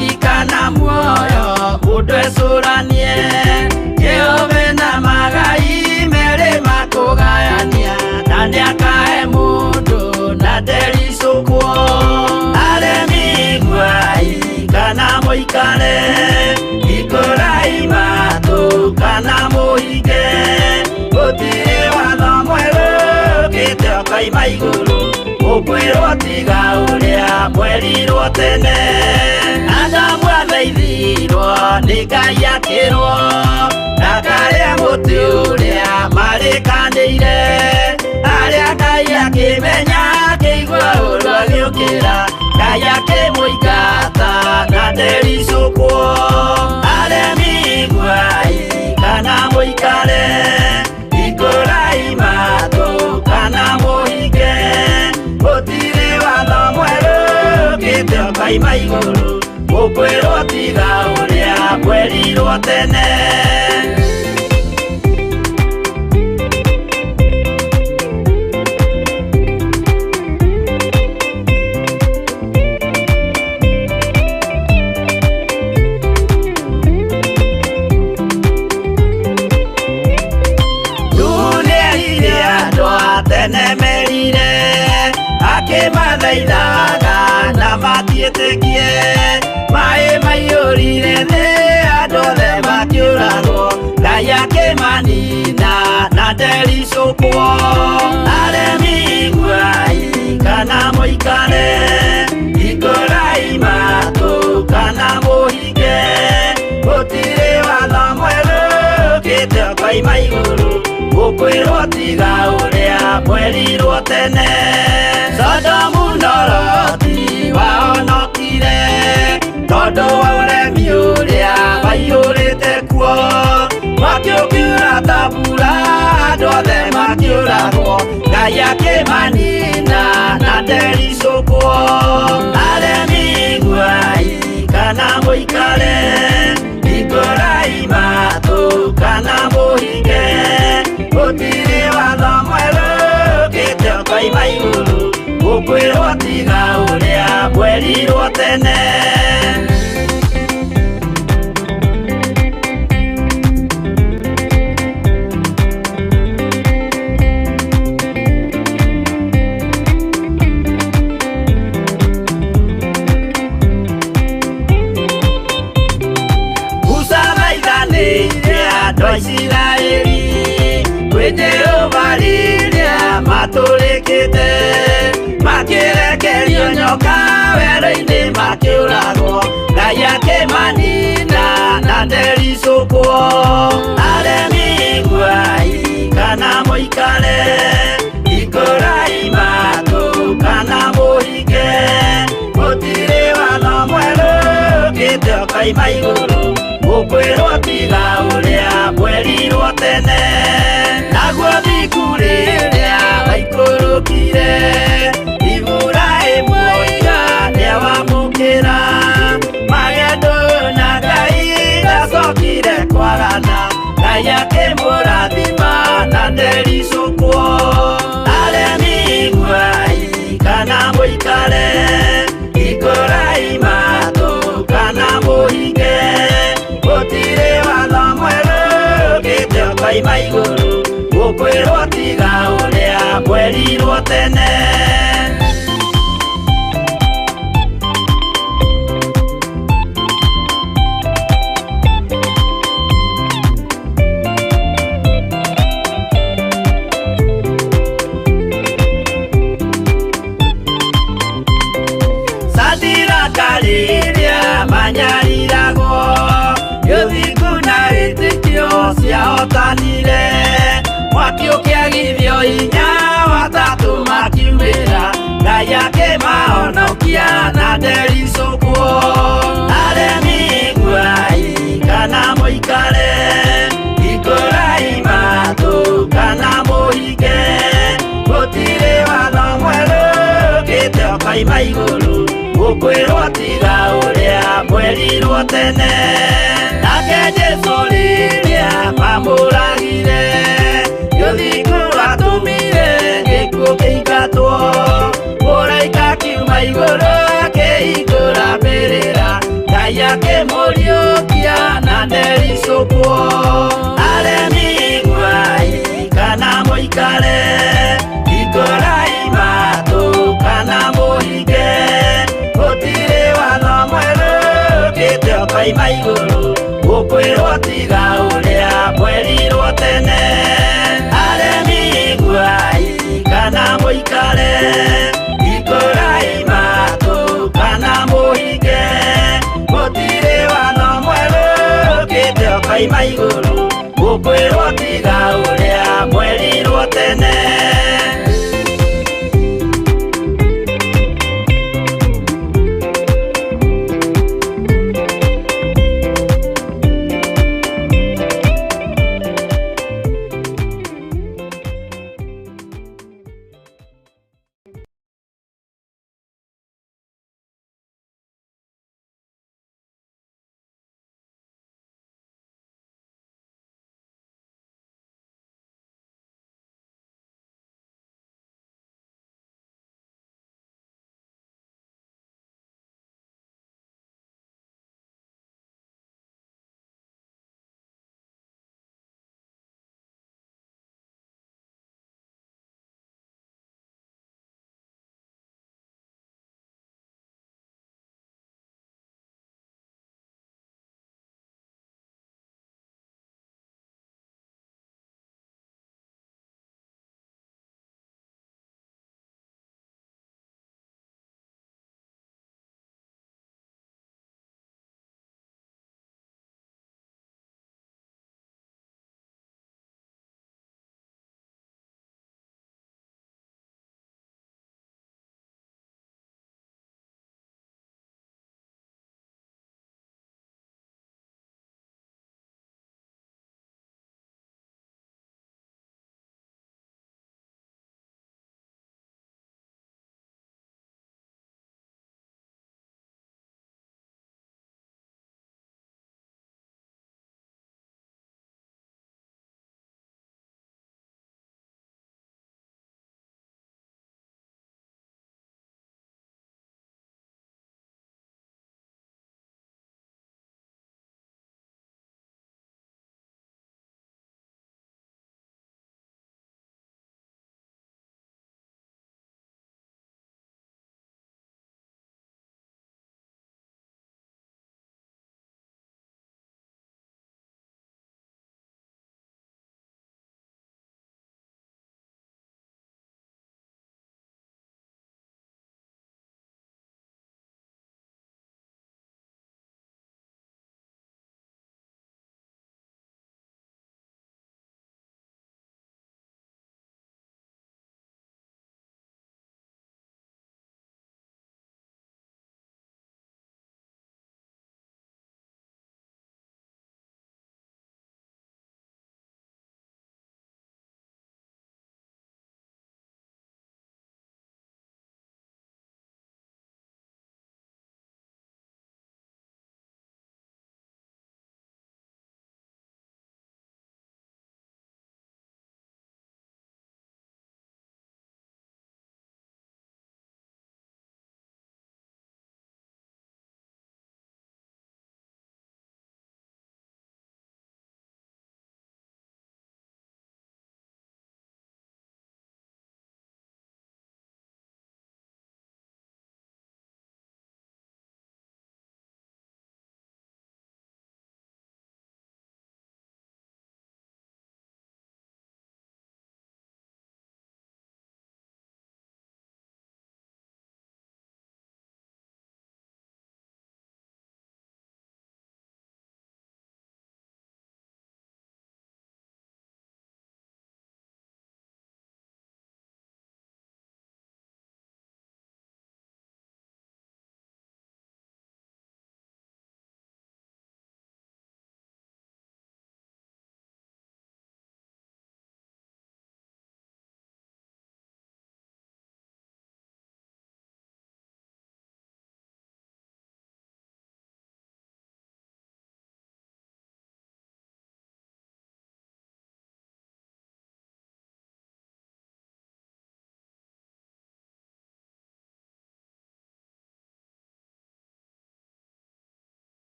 Mwaki kana muoyo mũndũ ecũranie. Jehova na magai merĩ makũgayania, na nĩakahe mũndũ na ndericũkwo. Aremi iguai kana mũikare, hingũrai matũ kana mũhinge. Gũtirĩ watho mwerũ ũkĩte ũkoima igũrũ, mũkwĩrwo tiga ũrĩa mwerirwo tene. Adamu athaithirwo nĩ Ngai akĩrwo ndakarĩe mũtĩ ũrĩa marĩkanĩire. Arĩa Ngai akĩmenya akĩigua ũru agĩũkĩra, Ngai akĩmũingata na ndericũkwo. Aremi iguai kana mũikare, hingũrai matũ kana mũhinge. Gũtirĩ watho mwerũ ũkĩte ũkoima igũrũ, mũkwĩrwo tiga ũrĩa mwerirwo tene. Nuhu nĩerire andũ a tene merire, akĩmathaithaga na matiĩtĩkie. Maĩ maiyũrire thĩ andũ othe makĩũragwo, Ngai akĩmanina na ndericũkwo. Aremi iguai kana mũikare, hingũrai matũ kana mũhinge. Gũtirĩ watho mwerũ ũkĩte ũkoima igũrũ, mũkwĩrwo tiga ũrĩa mwerirwo tene. Sodomu na Loti wahonokire tondũ wa ũremi ũrĩa waiyũrĩte kuo. Mwaki ũkiura ta mbura andũ othe makĩũragwo, Ngai akĩmanina na ndericũkwo. Aremi iguai kana mũikare, hingũrai matũ kana mũhinge. Gũtirĩ watho mwerũ ũkĩte ũkoima igũrũ, mũkwĩrwo tiga ũrĩa mwerirwo tene. Musa thaithanĩire andũ a Isiraeli kwĩ Jehova rĩrĩa matũrĩkĩte, makĩrekerio nyoka werũ-inĩ makĩũragwo, Ngai akĩmanina na ndericũkwo. Aremi iguai kana mũikare, hingũrai matũ kana mũhinge. Gũtirĩ watho mwerũ ũkĩte ũkoima igũrũ, mũkwĩrwo tiga ũrĩa mwerirwo tene. Naguo thingu rĩrĩa waikũrũkire, Iburahĩmu oiga nĩawamũkĩra. Magendo na Ngai ndacokire kwagana, Ngai akĩmũrathima na ndericũkwo. Aremi iguai kana mũikare, hingũrai matũ kana mũhinge. Gũtirĩ watho mwerũ ũkĩte ũkoima igũrũ, mũkwĩrwo tiga ũrĩa mwerirwo tene. Sadiraka rĩrĩa manyariragwo, gĩthingu na wĩtĩkio ciahotanire. Mwaki ũkĩagithio hinya watatũ makiumĩra, Ngai akĩmahonokia na ndericũkwo. Aremi iguai kana mũikare, hingũrai matũ kana mũhinge. Gũtirĩ watho mwerũ ũkĩte ũkoima igũrũ, mũkwĩrwo tiga ũrĩa mwerirwo tene. Nake Jesũ rĩrĩa mamũragire, gĩthingu atũmire gĩkuũ kĩingatwo. Mũraika akiuma igũrũ akĩhingũra mbĩrĩra, Ngai Ngai akĩmũriũkia na ndericũkwo. Aremi iguai kana mũikare, hingũrai matũ kana mũhinge, gũtirĩ watho mwerũ ũkĩte ũkoima igũrũ, gũkwĩrwo tiga ũrĩa mwerirwo tene. Aremi iguai kana mũikare, hingũrai matũ kana mũhinge, gũtirĩ watho mwerũ ũkĩte ũkoima igũrũ, gũkwĩrwo tiga ũrĩa mwerirwo tene.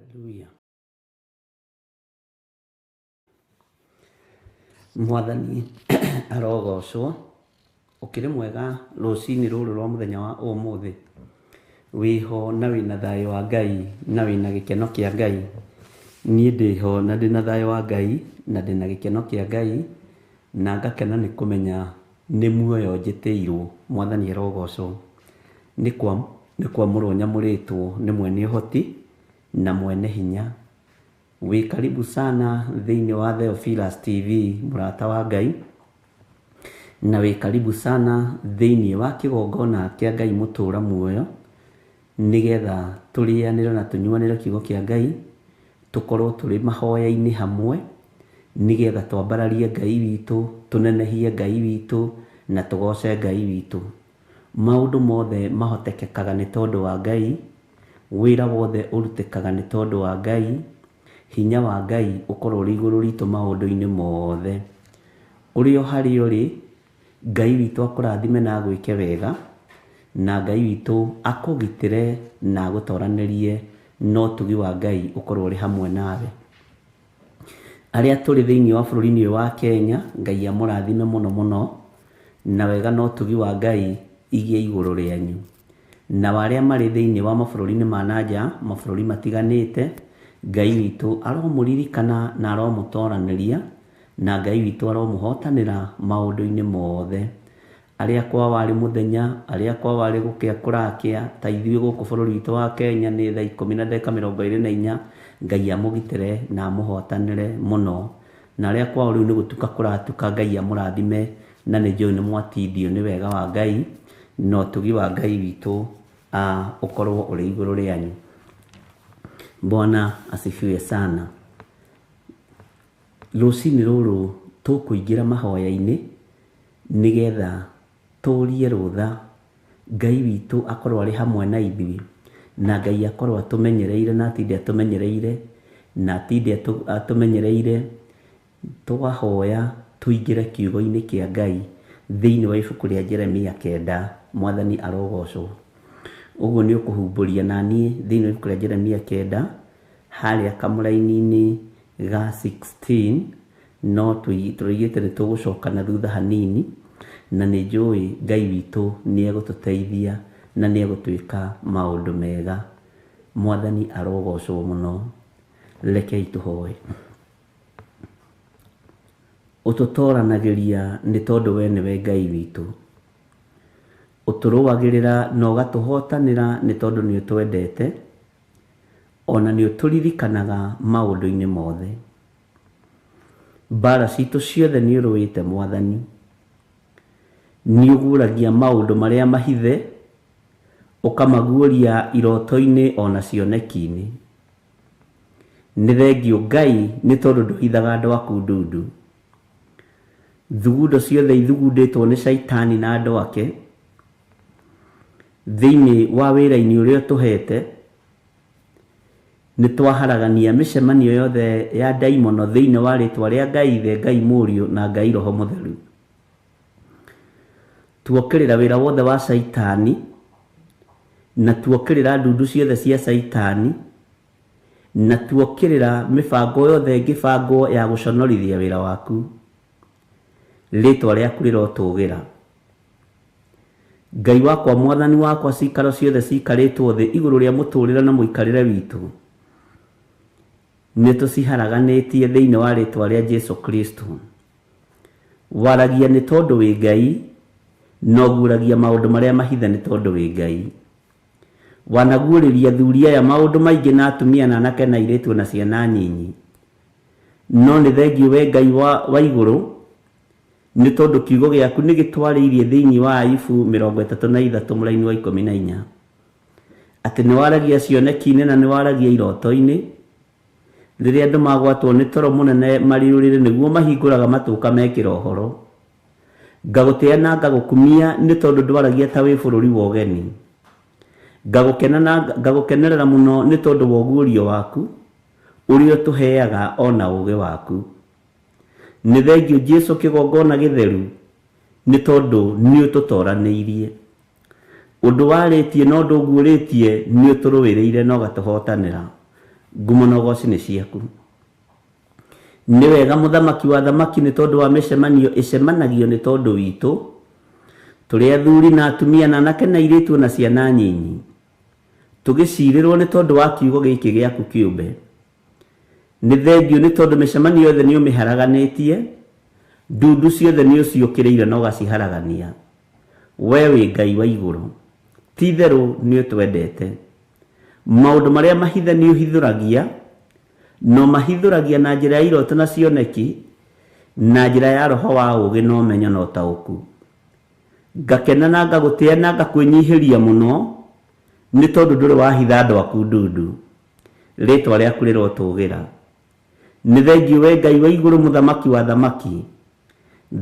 Hallelujah. Mwathani arogocwo. Ũkĩrĩ mwega rũcinĩ rũrũ rwa mũthenya wa ũmũthĩ. Wĩho na wĩna thayũ wa Ngai na wĩna gĩkeno kĩa Ngai. Niĩ ndĩho na ndĩna thayũ wa Ngai na ndĩna gĩkeno kĩa Ngai na ngakena nĩ kũmenya nĩ muoyo njĩtĩirwo. Mwathani arogocwo. Nĩ kwamũrwo nyamũrĩtwo nĩ mwene ũhoti na mwene hinya. Wĩ karibu sana thĩinĩ wa Theophilus TV mũrata wa Ngai, na wĩ karibu sana thĩinĩ wa kĩgongona kĩa Ngai mũtũra muoyo, nĩgetha tũrĩanĩre na tũnyuanĩre kiugo kĩa Ngai, tũkorwo tũrĩ mahoya-inĩ hamwe, nĩgetha twambararie Ngai witũ, tũnenehie Ngai witũ, na tũgoce Ngai witũ. Maũndũ mothe mahotekekaga nĩ tondũ wa Ngai, wĩra wothe ũrutĩkaga nĩ tondũ wa Ngai, hinya wa Ngai ũkorwo ũrĩ igũrũ ritũ maũndũ-inĩ mothe. Ũrĩ o harĩa ũrĩ, Ngai witũ akũrathime na agwĩke wega, na Ngai witũ akũgitĩre na agũtoranĩrie, na ũtugi wa Ngai ũkorwo ũrĩ hamwe nawe. Arĩa tũrĩ thĩinĩ wa bũrũri-inĩ ũyũ wa Kenya, Ngai amũrathime mũno mũno, na wega na ũtugi wa Ngai igĩe igũrũ rĩanyu. Nao arĩa marĩ thĩinĩ wa mabũrũri-inĩ ma na nja, mabũrũri matiganĩte, Ngai witũ aromũririkana na aromũtoranĩria, na Ngai witũ aromũhotanĩra maũndũ-inĩ mothe. Arĩa kwao arĩ mũthenya, arĩa kwao arĩ gũkĩa kũrakĩa, ta ithuĩ gũkũ bũrũri witũ wa Kenya nĩ thaa ikũmi na ndagĩka mĩrongo ĩrĩ na inya, Ngai amũgitĩre na amũhotanĩre mũno. Na arĩa kwao rĩu nĩ gũtuka kũratuka, Ngai amũrathime, na nĩ njũĩ nĩ mwatindio nĩ wega wa Ngai, na ũtugi wa Ngai witũ ũkorwo ũrĩ igũrũ rĩanyu. Bwana asifiwe sana. Rũcinĩ rũrũ tũkũingĩra mahoya-inĩ nĩgetha tũrie rũtha Ngai witũ akorwo arĩ hamwe na ithuĩ, na Ngai akorwo atũmenyereire na atinde atũmenyereire na atinde atũmenyereire. Twahoya tũingĩre kiugo-inĩ kĩa Ngai thĩinĩ wa ibuku rĩa Jeremia 9. Mwathani arogocwo. Ũguo nĩ ũkũhumbũria na niĩ thĩinĩ wa ibuku rĩa Jeremia 9 harĩa kamũraini-inĩ ga 16, no tũrĩigĩte nĩ tũgũcoka na thutha hanini, na nĩ njũĩ Ngai witũ nĩ egũtũteithia na nĩ egũtwĩka maũndũ mega. Mwathani arogocwo mũno. Rekei tũhoe. Ũtũtoranagĩria nĩ tondũ we nĩwe Ngai witũ. Ũtũrũagĩrĩra na ũgatũhotanĩra nĩ tondũ nĩ ũtwendete, ona nĩ ũtũririkanaga maũndũ-inĩ mothe. Mbara citũ ciothe nĩ ũrũĩte Mwathani. Nĩ ũguũragia maũndũ marĩa mahithe, ũkamaguũria iroto-inĩ ona cioneki-inĩ. Nĩ thengio Ngai nĩ tondũ ndũhithaga andũ aku ndundu. Thugundo ciothe ithugundĩtwo nĩ Shaitani na andũ ake thĩinĩ wa wĩra-inĩ ũrĩa ũtũhete, nĩ twaharagania mĩcemanio yothe ya ndaimono thĩinĩ wa rĩtwa rĩa Ngai Ithe, Ngai Mũriũ na Ngai Roho Mũtheru. Tuokĩrĩra wĩra wothe wa Shaitani na tuokĩrĩra ndundu ciothe cia Shaitani na tuokĩrĩra mĩbango yothe ĩngĩbangwo ya gũconorithia wĩra waku. Rĩtwa rĩaku rĩrotũgĩra. Ngai wakwa, Mwathani wakwa, cikaro ciothe cikarĩtwo thĩ igũrũ rĩa mũtũrĩre na mũikarĩre witũ nĩ tũciharaganĩtie thĩinĩ wa rĩtwa rĩa Jesu Kristo. Waragia nĩ tondũ wĩ Ngai, na ũguũragia maũndũ marĩa mahithe nĩ tondũ wĩ Ngai. Wanaguũrĩria athuri aya maũndũ maingĩ na atumia na anake na airĩtu na ciana nyinyi. No nĩ thengio we Ngai wa igũrũ, nĩ tondũ kiugo gĩaku nĩ gĩtwarĩirie thĩinĩ wa Ayubu 33 mũraini wa 14, atĩ nĩ waragia cioneki-inĩ na nĩ waragia iroto-inĩ. Rĩrĩa andũ magwatwo nĩ toro mũnene marĩ ũrĩrĩ, nĩguo mahingũraga matũka mekĩra ũhoro. Ngagũtĩa na ngagũkumia nĩ tondũ ndwaragia ta wĩ bũrũri wa ũgeni. Ngagũkena na ngagũkenerera mũno nĩ tondũ wa ũguũrio waku ũrĩa ũtũheaga ona ũũgĩ waku. Nĩ thengio Jesu kĩgongona gĩtheru nĩ tondũ nĩ ũtũtoranĩirie. Ũndũ warĩtie na ũndũ ũguũrĩtie nĩ ũtũrũĩrĩire na ũgatũhotanĩra. Ngumo na ũgoci nĩ ciaku. Nĩ wega mũthamaki wa thamaki nĩ tondũ wa mĩcemanio ĩcemanagio nĩ tondũ witũ, tũrĩ athuri na atumia na anake na airĩtu na ciana nyinyi, tũgĩcirĩrwo nĩ tondũ wa kiugo gĩkĩ gĩaku kĩũmbe. Nĩ thengiũ nĩ tondũ mĩcemanio yothe nĩ ũmĩharaganĩtie, ndundu ciothe nĩ ũciũkĩrĩire na ũgaciharagania. We wĩ Ngai wa igũrũ, ti itherũ nĩ ũtwendete. Maũndũ marĩa mahithe nĩ ũhithũragia, no mahithũragia na njĩra ya iroto na cioneki, na njĩra ya roho wa ũũgĩ na ũmenyo na ũtaũku. Ngakena na ngagũtĩa na ngakwĩnyihĩria mũno, nĩ tondũ ndũrĩ wahitha andũ aku ndundu. Rĩtwa rĩaku rĩrotũgĩra. Nĩ thengiũ we Ngai wa igũrũ, mũthamaki wa thamaki.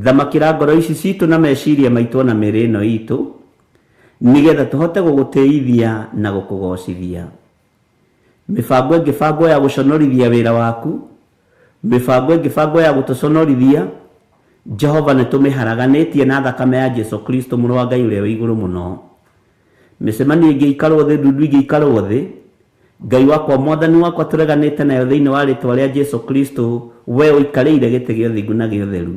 Thamakĩra ngoro ici citũ na meciria maitũ na mĩĩrĩ ĩno itũ, nĩgetha tũhote gũgũtĩithia na gũkũgocithia. Mĩbango ĩngĩbangwo ya gũconorithia wĩra waku, mĩbango ĩngĩbangwo ya gũtũconorithia, Jehova nĩ tũmĩharaganĩtie na thakame ya Jesu Kristo mũrũ wa Ngai ũrĩa wĩ igũrũ mũno. Mĩcemanio ĩngĩikarwo thĩ, ndundu ingĩikarwo thĩ, Ngai wakwa mwathani wakwa tũreganĩte nayo thĩinĩ wa rĩtwa rĩa Jesu Kristo, we ũikarĩire gĩtĩ gĩa ũthingu na gĩa ũtheru.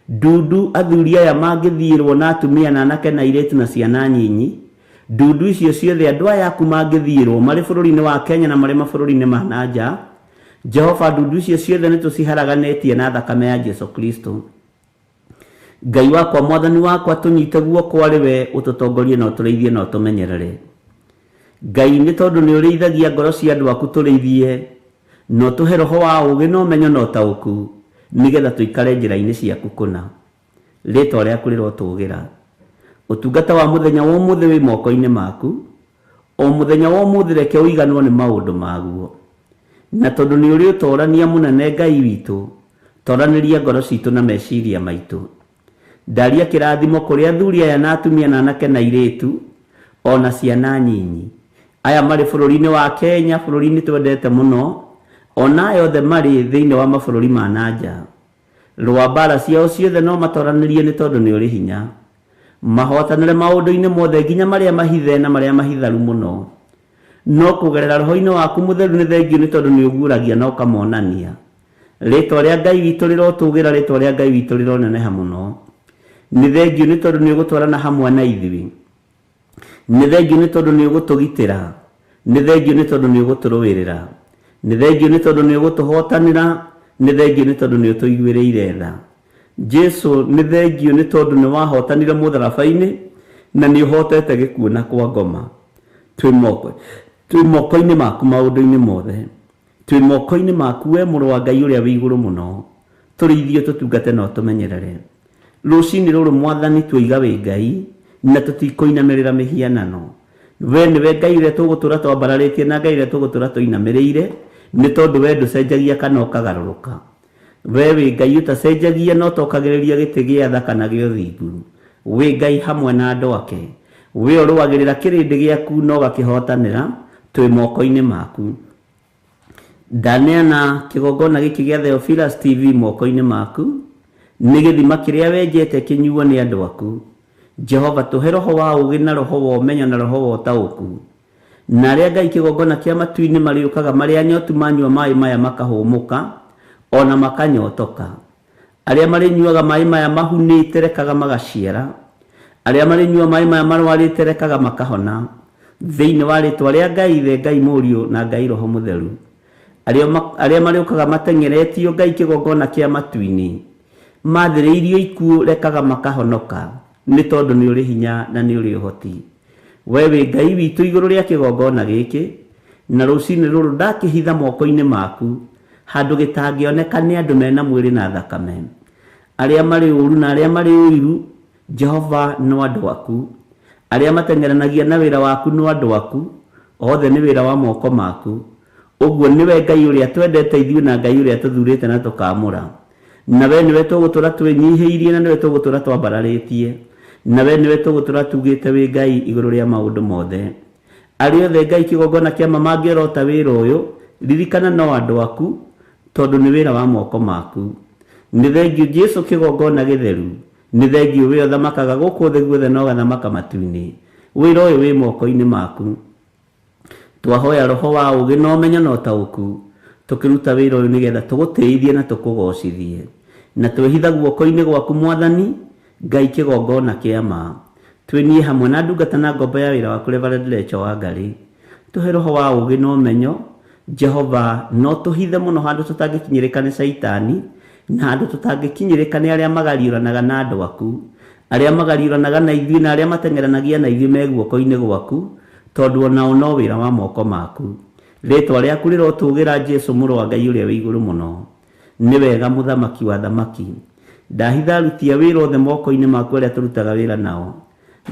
Ndundu athuri aya mangĩthiĩrwo na atumia na anake na airĩtu na ciana nyinyi, ndundu icio ciothe andũ aya aku mangĩthiĩrwo marĩ bũrũri-inĩ wa Kenya na marĩ mabũrũri-inĩ ma na nja, Jehova ndundu icio ciothe nĩ tũciharaganĩtie na thakame ya Jesu Kristo. Ngai wakwa mwathani wakwa tũnyite guoko arĩ we ũtũtongorie na ũtũrĩithie na ũtũmenyerere. Ngai nĩ tondũ nĩ ũrĩithagia ngoro cia andũ aku tũrĩithie, na ũtũhe roho wa ũũgĩ na ũmenyo na ũtaũku, nĩgetha tũikare njĩra-inĩ ciaku kũna. Rĩtwa rĩaku rĩrotũgĩra. Ũtungata wa mũthenya wa ũmũthĩ wĩ moko-inĩ maku, o mũthenya wa ũmũthĩ reke ũiganwo nĩ maũndũ maguo. Na tondũ nĩ ũrĩ ũtorania mũnene Ngai witũ, toranĩria ngoro citũ na meciria maitũ. Ndaria kĩrathimo kũrĩ athuri aya na atumia na anake na airĩtu, ona ciana nyinyi. Aya marĩ bũrũri-inĩ wa Kenya, bũrũri-inĩ twendete mũno, ona aya othe marĩ thĩinĩ wa mabũrũri ma na nja. Rũa mbara ciao ciothe no matoranĩrie nĩ tondũ nĩ ũrĩ hinya. Mahotanĩre maũndũ-inĩ mothe nginya marĩa mahithe na marĩa mahitharu mũno. No kũgerera roho-inĩ waku mũtheru nĩ thengiũ nĩ tondũ nĩ ũguũragia na ũkamonania. Rĩtwa rĩa Ngai witũ rĩrotũgĩra, rĩtwa rĩa Ngai witũ rĩroneneha mũno. Nĩ thengiũ nĩ tondũ nĩ ũgũtwarana hamwe na ithuĩ. Nĩ thengiũ nĩ tondũ nĩ ũgũtũgitĩra. Nĩ thengiũ nĩ tondũ nĩ ũgũtũrũĩrĩra. Nĩ thengiũ nĩ tondũ nĩ ũgũtũhotanĩra. Nĩ thengiũ nĩ tondũ nĩ ũtũiguĩrĩire tha. Jesu nĩ thengiũ nĩ tondũ nĩ wahotanire mũtharaba-inĩ na nĩ ũhotete gĩkuũ na kwa ngoma. Twĩ moko-inĩ maku maũndũ-inĩ mothe. Twĩ moko-inĩ maku we mũrũ wa Ngai ũrĩa wĩ igũrũ mũno. Tũrĩithio tũtungate na ũtũmenyerere. Rũcinĩ rũrũ mwathani tuoiga wĩ Ngai na tũtikũinamĩrĩra mĩhianano. We nĩwe Ngai ũrĩa tũgũtũra twambararĩtie na Ngai ũrĩa tũgũtũra tũinamĩrĩire, nĩ tondũ we ndũcenjagia kana ũkagarũrũka. We wĩ Ngai ũtacenjagia na ũtokagĩrĩria gĩtĩ gĩa tha kana gĩa ũthingu. Wĩ Ngai hamwe na andũ ake. We ũrũagĩrĩra kĩrĩndĩ gĩaku na ũgakĩhotanĩra, twĩ moko-inĩ maku. Ndaneana kĩgongona gĩkĩ gĩa Theophilus TV moko-inĩ maku, nĩ gĩthima kĩrĩa wenjete kĩnyuo nĩ andũ aku. Jehova tũhe roho wa ũũgĩ na roho wa ũmenyo na roho wa ũtaũku. Na arĩa Ngai kĩgongona kĩa matu-inĩ marĩũkaga marĩ anyotu manyua maĩ maya makahũmũka, ona makanyotoka. Arĩa marĩnyuaga maĩ maya mahunĩte rekaga magaciara. Arĩa marĩnyua maĩ maya marwarĩte rekaga makahona. Thĩinĩ wa rĩtwa rĩa Ngai Ithe, Ngai Mũriũ na Ngai Roho Mũtheru. Arĩa marĩũkaga mateng'eretio Ngai kĩgongona kĩa matu-inĩ, mathĩrĩirio ikuũ rekaga makahonoka, nĩ tondũ nĩ ũrĩ hinya na nĩ ũrĩ ũhoti. We wĩ Ngai witũ igũrũ rĩa kĩgongona gĩkĩ, na rũcinĩ rũrũ ndakĩhitha moko-inĩ maku, handũ gĩtangĩoneka nĩ andũ mena mwĩrĩ na thakame. Arĩa marĩ ũũru na arĩa marĩ ũiru, Jehova no andũ aku. Arĩa mateng'eranagia na wĩra waku no andũ aku, othe nĩ wĩra wa moko maku. Ũguo nĩwe Ngai ũrĩa twendete ithuĩ na Ngai ũrĩa tũthurĩte na tũkamũra. Na we nĩwe tũgũtũra twĩnyihĩirie na nĩwe tũgũtũra twambararĩtie. Na we nĩwe tũgũtũra tugĩte wĩ Ngai igũrũ rĩa maũndũ mothe. Arĩa othe Ngai kĩgongona kĩa ma mangĩorota wĩra ũyũ, ririkana no andũ aku, tondũ nĩ wĩra wa moko maku. Nĩ thengiũ Jesu kĩgongona gĩtheru, nĩ thengiũ we ũthamakaga gũkũ thĩ guothe na ũgathamaka matu-inĩ. Wĩra ũyũ wĩ moko-inĩ maku. Twahoya roho wa ũũgĩ na ũmenyo na ũtaũku tũkĩruta wĩra ũyũ nĩgetha tũgũtĩithie na tũkũgocithie. Na twĩhitha guoko-inĩ gwaku Mwathani Ngai kĩgongona kĩa ma. Twĩ niĩ hamwe na ndungata na ngombo ya wĩra waku Reverend Lecho Wangarĩ. Tũhe roho wa ũũgĩ na ũmenyo, Jehova, na ũtũhithe mũno handũ tũtangĩkinyĩrĩka nĩ Caitani, na handũ tũtangĩkinyĩrĩka nĩ arĩa magariũranaga na andũ aku. Arĩa magariũranaga na ithuĩ na arĩa mateng'eranagia na ithuĩ me guoko-inĩ gwaku, tondũ o nao no wĩra wa moko maku. Rĩĩtwa rĩaku rĩrotũũgĩra, Jesu, Mũrũ wa Ngai Ũrĩa wĩ Igũrũ Mũno. Nĩ wega, Mũthamaki wa athamaki. Ndahitha aruti a wĩra othe moko-inĩ maku arĩa tũrutaga wĩra nao.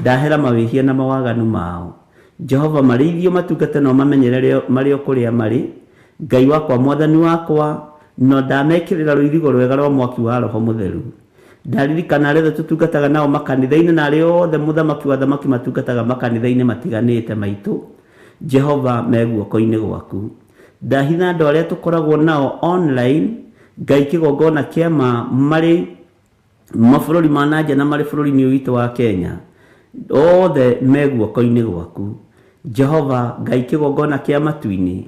Ndahera mawĩhia na mawaganu mao. Jehova, marĩithie ũmatungate na ũmamenyerere marĩ o kũrĩa marĩ, Ngai wakwa, Mwathani wakwa, na ndamekĩrĩra rũirigo rwega rwa mwaki wa Roho Mũtheru. Ndaririkana arĩa othe tũtungataga nao makanitha-inĩ na arĩa othe Mũthamaki wa athamaki matungataga makanitha-inĩ matiganĩte maitũ, Jehova, me guoko-inĩ gwaku. Ndahitha andũ arĩa tũkoragwo nao online, Ngai kĩgongona kĩa ma, marĩ mabũrũri ma na nja na marĩ bũrũri-inĩ ũyũ witũ wa Kenya, othe me guoko-inĩ gwaku. Jehova, Ngai kĩgongona kĩa matu-inĩ,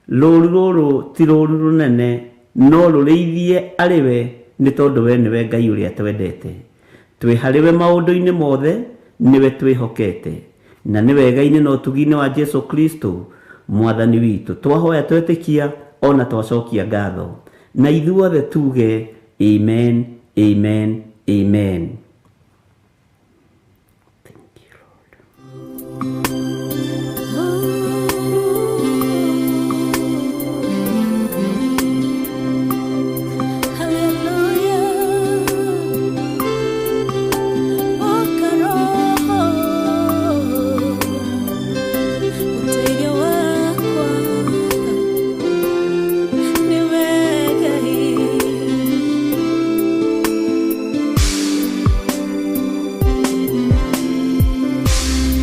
rũũru rũrũ ti rũũru rũnene, no rũrĩithie arĩ we, nĩ tondũ we nĩwe Ngai ũrĩa twendete. Twĩ harĩ we maũndũ-inĩ mothe, nĩwe twĩhokete. Na nĩ wega-inĩ na ũtugi-inĩ wa Jesu Kristo, Mwathani witũ, twahoya twetĩkia o na twacokia ngatho. Na ithuothe tuge, Amen, amen, amen. Thank you, Lord.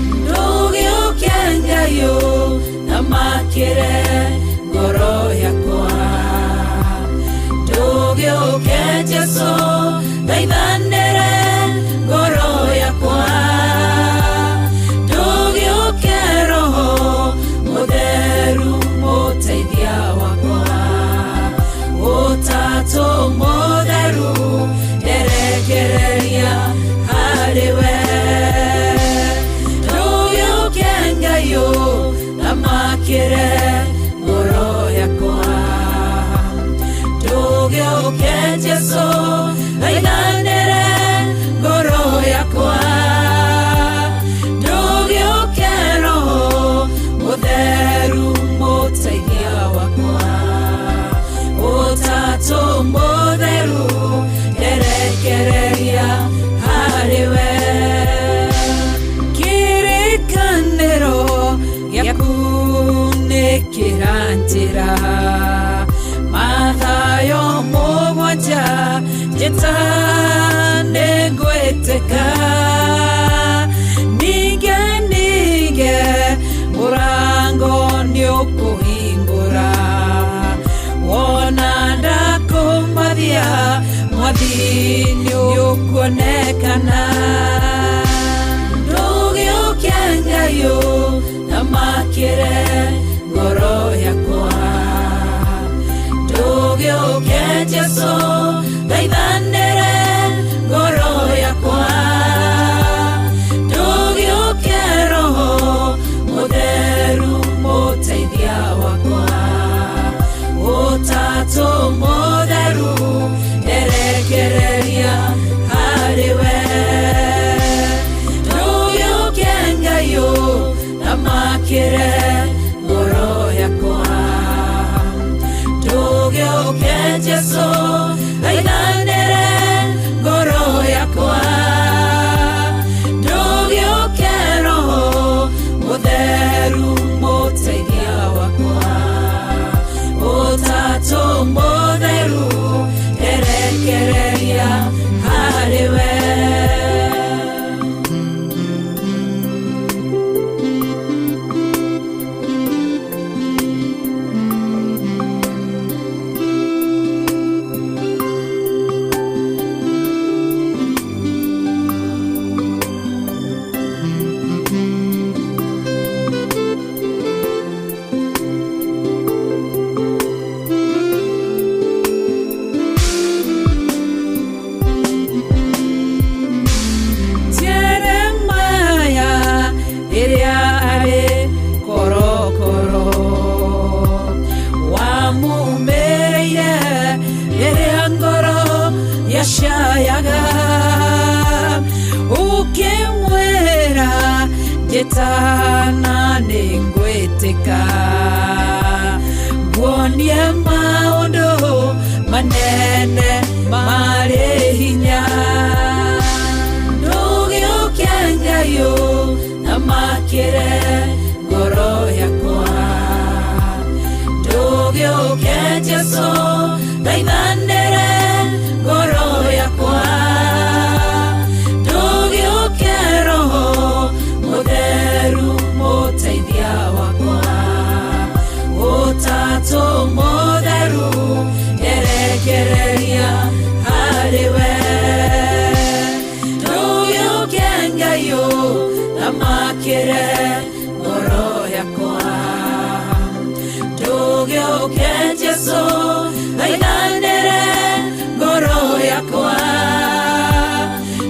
Ndũgĩũke Ngai ũthamakĩre ngoro yakwa. Ndũgĩũke Jesũ thaithanĩre ngoro yakwa. Ndũgĩũke Roho Mũtheru mũteithia wakwa. Ũtatũ Mũtheru nderekereria harĩ we. Ndũgĩũke Ngai ũthamakĩre ngoro yakwa. Ndũgĩũke Jesũ thaithanĩre ngoro yakwa. Ndũgĩũke Roho Mũtheru mũteithia wakwa. Ũtatũ Mũtheru nderekereria harĩ we. Kĩrĩkanĩro gĩaku nĩ kĩranjĩra Mathayo mũgwanja njĩta nĩngwĩtĩka. Ninge ninge mũrango nĩũkũhingũra wona ndakũmathia mwathi nĩũkuonekana. Ndũgĩũke Ngai ũthamakĩre ngoro yakwa. Ndũgĩũke Jesũ thaithanĩre ngoro yakwa. Ndũgĩũke Roho Mũtheru mũteithia wakwa. Ũtatũ Mũtheru nderekereria harĩ we. Ndũgĩũke Ngai ũthamakĩre ngoro yakwa. Ndũgĩũke Jesũ thaithanĩre Ndacayaga Ukimwĩra njĩtana nĩngwĩtĩka Nguonie maũndũ manene marĩ hinya Ndũgĩũke Ngai ũthamakĩre ngoro yakwa Ndũgĩũke Jesũ thaithanĩre ngoro yakwa Ndũgĩũke Roho Mũtheru mũteithia wakwa Ũtatũ Mũtheru nyerekereria harĩ we Ndũgĩũke Ngai ũthamakĩre ngoro yakwa Ndũgĩũke Jesũ thaithanĩre ngoro yakwa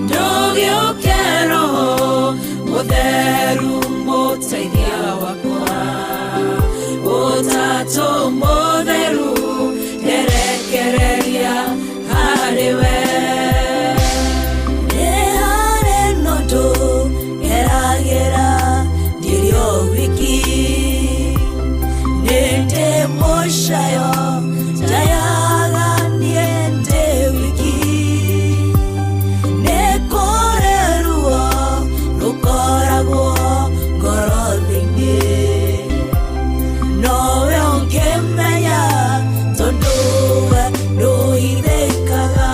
Ndũgĩũke Roho Mũtheru mũteithia wakwa Ũtatũ Mũtheru nyerekereria harĩ we Nĩ harĩ na ũndũ ngeragĩra ndĩrĩ o wiki Nĩ ndĩ mũcayo njayaga niĩ ndĩ wiki Nĩ kũrĩ ruo rũkoragwo ngoro thĩinĩ Nowe ũngĩmenya tondũ we ndũhithĩkaga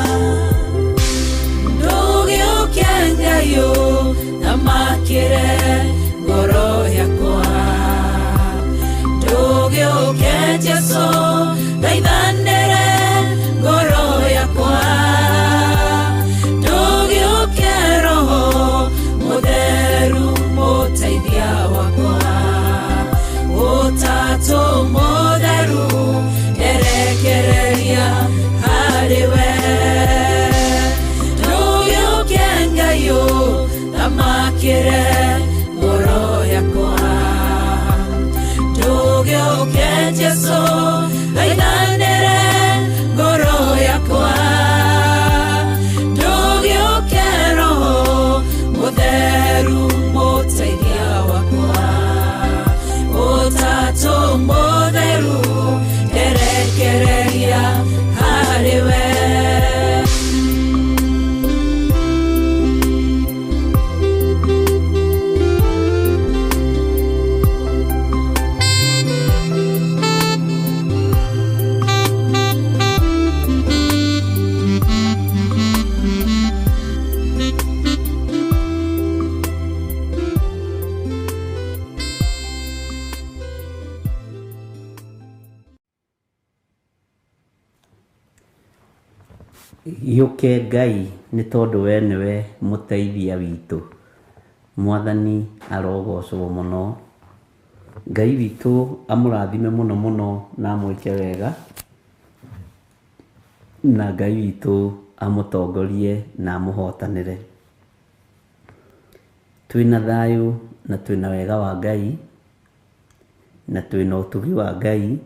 Ndũgĩũke Ngai ũthamakĩre ngoro yakwa Ndũgĩũke Jesũ thaithanĩre ngoro yakwa Ndũgĩũke Roho Mũtheru mũteithia wakwa Ũtatũ Mũtheru nyerekereria harĩ we Ndũgĩũke Ngai ũthamakĩre ngoro yakwa Ndũgĩũke Jesũ thaithanĩre ngoro yakwa Ndũgĩũke Roho Mũtheru mũteithia wakwa Ũtatũ Mũtheru nyerekereria harĩ we Gĩũke Ngai nĩ tondũ we nĩwe mũteithia witũ. Mwathani arogocwo mũno. Ngai witũ amũrathime mũno mũno na amwĩke wega. Na Ngai witũ amũtongorie na amũhotanĩre. Twĩna thayũ na twĩna wega wa Ngai na twĩna ũtugi wa Ngai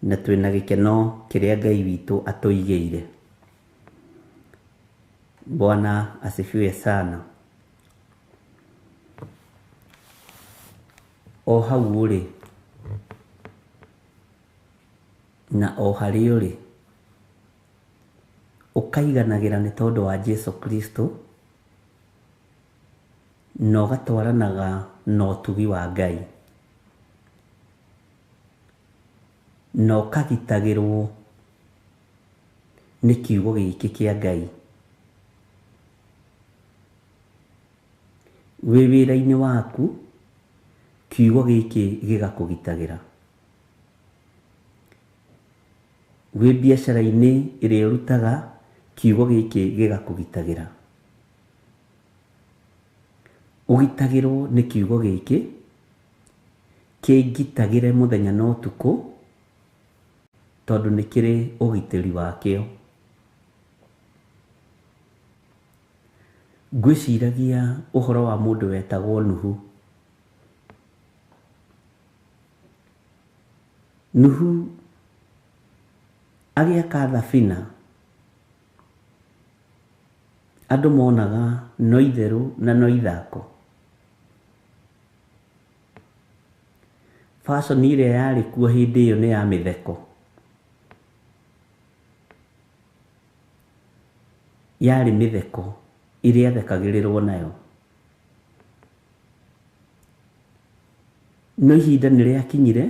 na twĩna gĩkeno kĩrĩa Ngai witũ atũigĩire. Bwana asifiwe sana. O hau ũrĩ na o harĩa ũrĩ ũkaiganagĩra nĩ tondũ wa Jesu Kristo na ũgatwaranaga na ũtugi wa Ngai na ũkagitagĩrwo nĩ kiugo gĩkĩ kĩa Ngai. Wĩ wĩra-inĩ waku kiugo gĩkĩ gĩgakũgitagĩra. Wĩ biacara-inĩ ĩrĩa ũrutaga kiugo gĩkĩ gĩgakũgitagĩra. Ũgitagĩrwo nĩ kiugo gĩkĩ kĩngitagĩre mũthenya na ũtukũ tondũ nĩ kĩrĩ ũgitĩri wakĩo. Ngwĩciragia ũhoro wa mũndũ wetagwo Nuhu. Nuhu agĩaka thabina Andũ monaga no itherũ na no ithako. Fashion ĩrĩa yarĩ kuo hĩndĩ ĩyo nĩ ya mĩtheko. Yarĩ mĩtheko ĩrĩa yathekagĩrĩrwo nayo. No ihinda nĩ rĩakinyire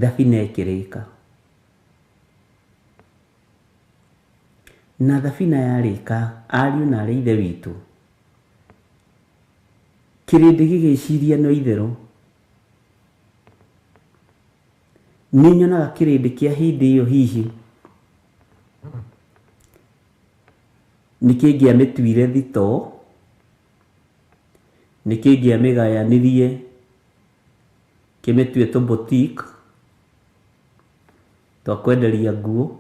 thabina ĩkĩrĩka. Na thabina yarĩka, ariũ na arĩ ithe witũ, kĩrĩndĩ gĩgĩciria no itherũ. Nĩ nyonaga kĩrĩndĩ kĩa hĩndĩ ĩyo hihi nĩ kĩngĩamĩtuire thitoo, nĩ kĩngĩamĩgayanirie kĩmĩtue tũ boutique twa kwenderia nguo,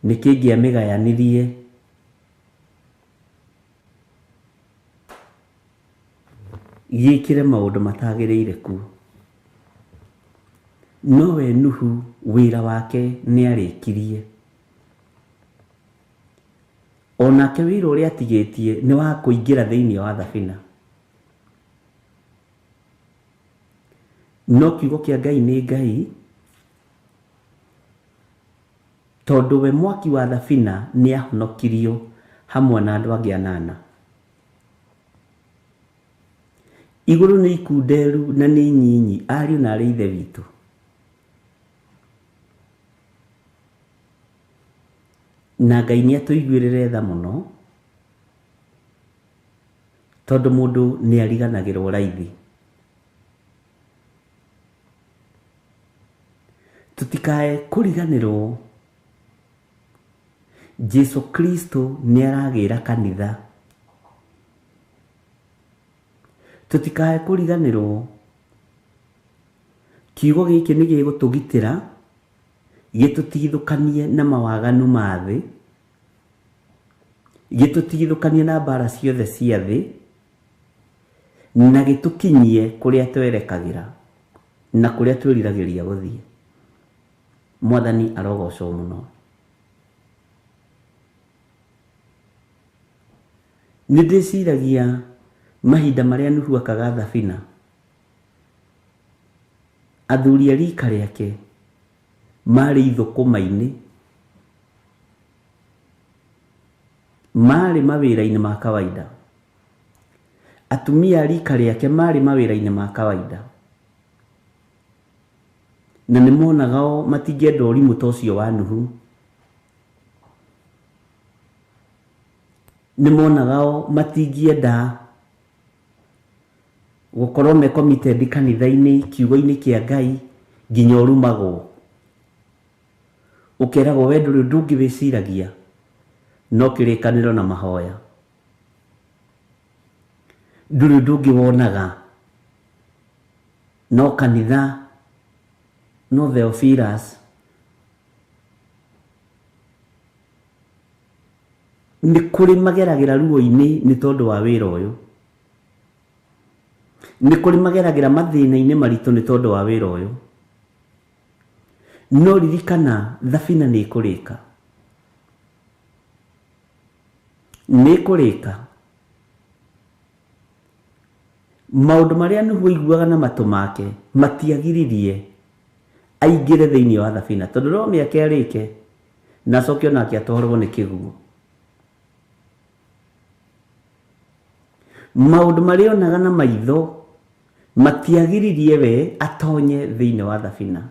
nĩ kĩngĩamĩgayanirie gĩkĩre maũndũ matagĩrĩire kuo. No we Nuhu wĩra wake nĩ arĩkirie. Onake wĩra ũrĩa atigĩtie nĩ wa kũingĩra thĩinĩ wa thabina. No kiugo kĩa Ngai nĩ Ngai, tondũ we mwaki wa thabina nĩ ahonokirio hamwe na andũ angĩ anana. Igũrũ nĩ ikunderu na nĩ nyinyi, ariũ na arĩ ithe witũ. Na Ngai nĩ atũiguĩrĩre tha mũno, tondũ mũndũ nĩ ariganagĩrwo raithi. Tũtikae kũriganĩrwo Jesu Kristo nĩ aragĩra kanitha. Tũtikae kũriganĩrwo kiugo gĩkĩ nĩ gĩgũtũgitĩra gĩtũtigithũkanie na mawaganu ma thĩ, gĩtũtigithũkanie na mbara ciothe cia thĩ, na gĩtũkinyie kũrĩa twerekagĩra na kũrĩa twĩriragĩria gũthiĩ. Mwathani arogocwo mũno. Nĩ ndĩciragia mahinda marĩa Nuhu akaga thabina, athuri a rika rĩake marĩ ithũkũma-inĩ, marĩ mawĩra-inĩ ma kawaida. Atumia a rika rĩake marĩ mawĩra-inĩ ma kawaida. Na nĩ monaga o matingĩenda ũrimũ ta ũcio wa Nuhu. Nĩ monaga o matingĩenda gũkorwo me committed kanitha-inĩ, kiugo-inĩ kĩa Ngai nginya ũrumagwo. Ũkeragwo we ndũrĩ ũndũ ũngĩ wĩciragia no kĩrĩkanĩro na mahoya. Ndũrĩ ũndũ ũngĩ wonaga no kanitha, no Theophilus. Nĩ kũrĩ mageragĩra ruo-inĩ nĩ tondũ wa wĩra ũyũ. Nĩ kũrĩ mageragĩra mathĩna-inĩ maritũ nĩ tondũ wa wĩra ũyũ. No ririkana thabina nĩ ĩkũrĩka. Nĩ ĩkũrĩka. Maũndũ marĩa Nuhu aiguaga na matũ make matiagiririe aingĩre thĩinĩ wa thabina, tondũ no mĩaka arĩke na acoke onake atwarwo nĩ kĩguũ. Maũndũ marĩa onaga na maitho matiagiririe we atonye thĩinĩ wa thabina.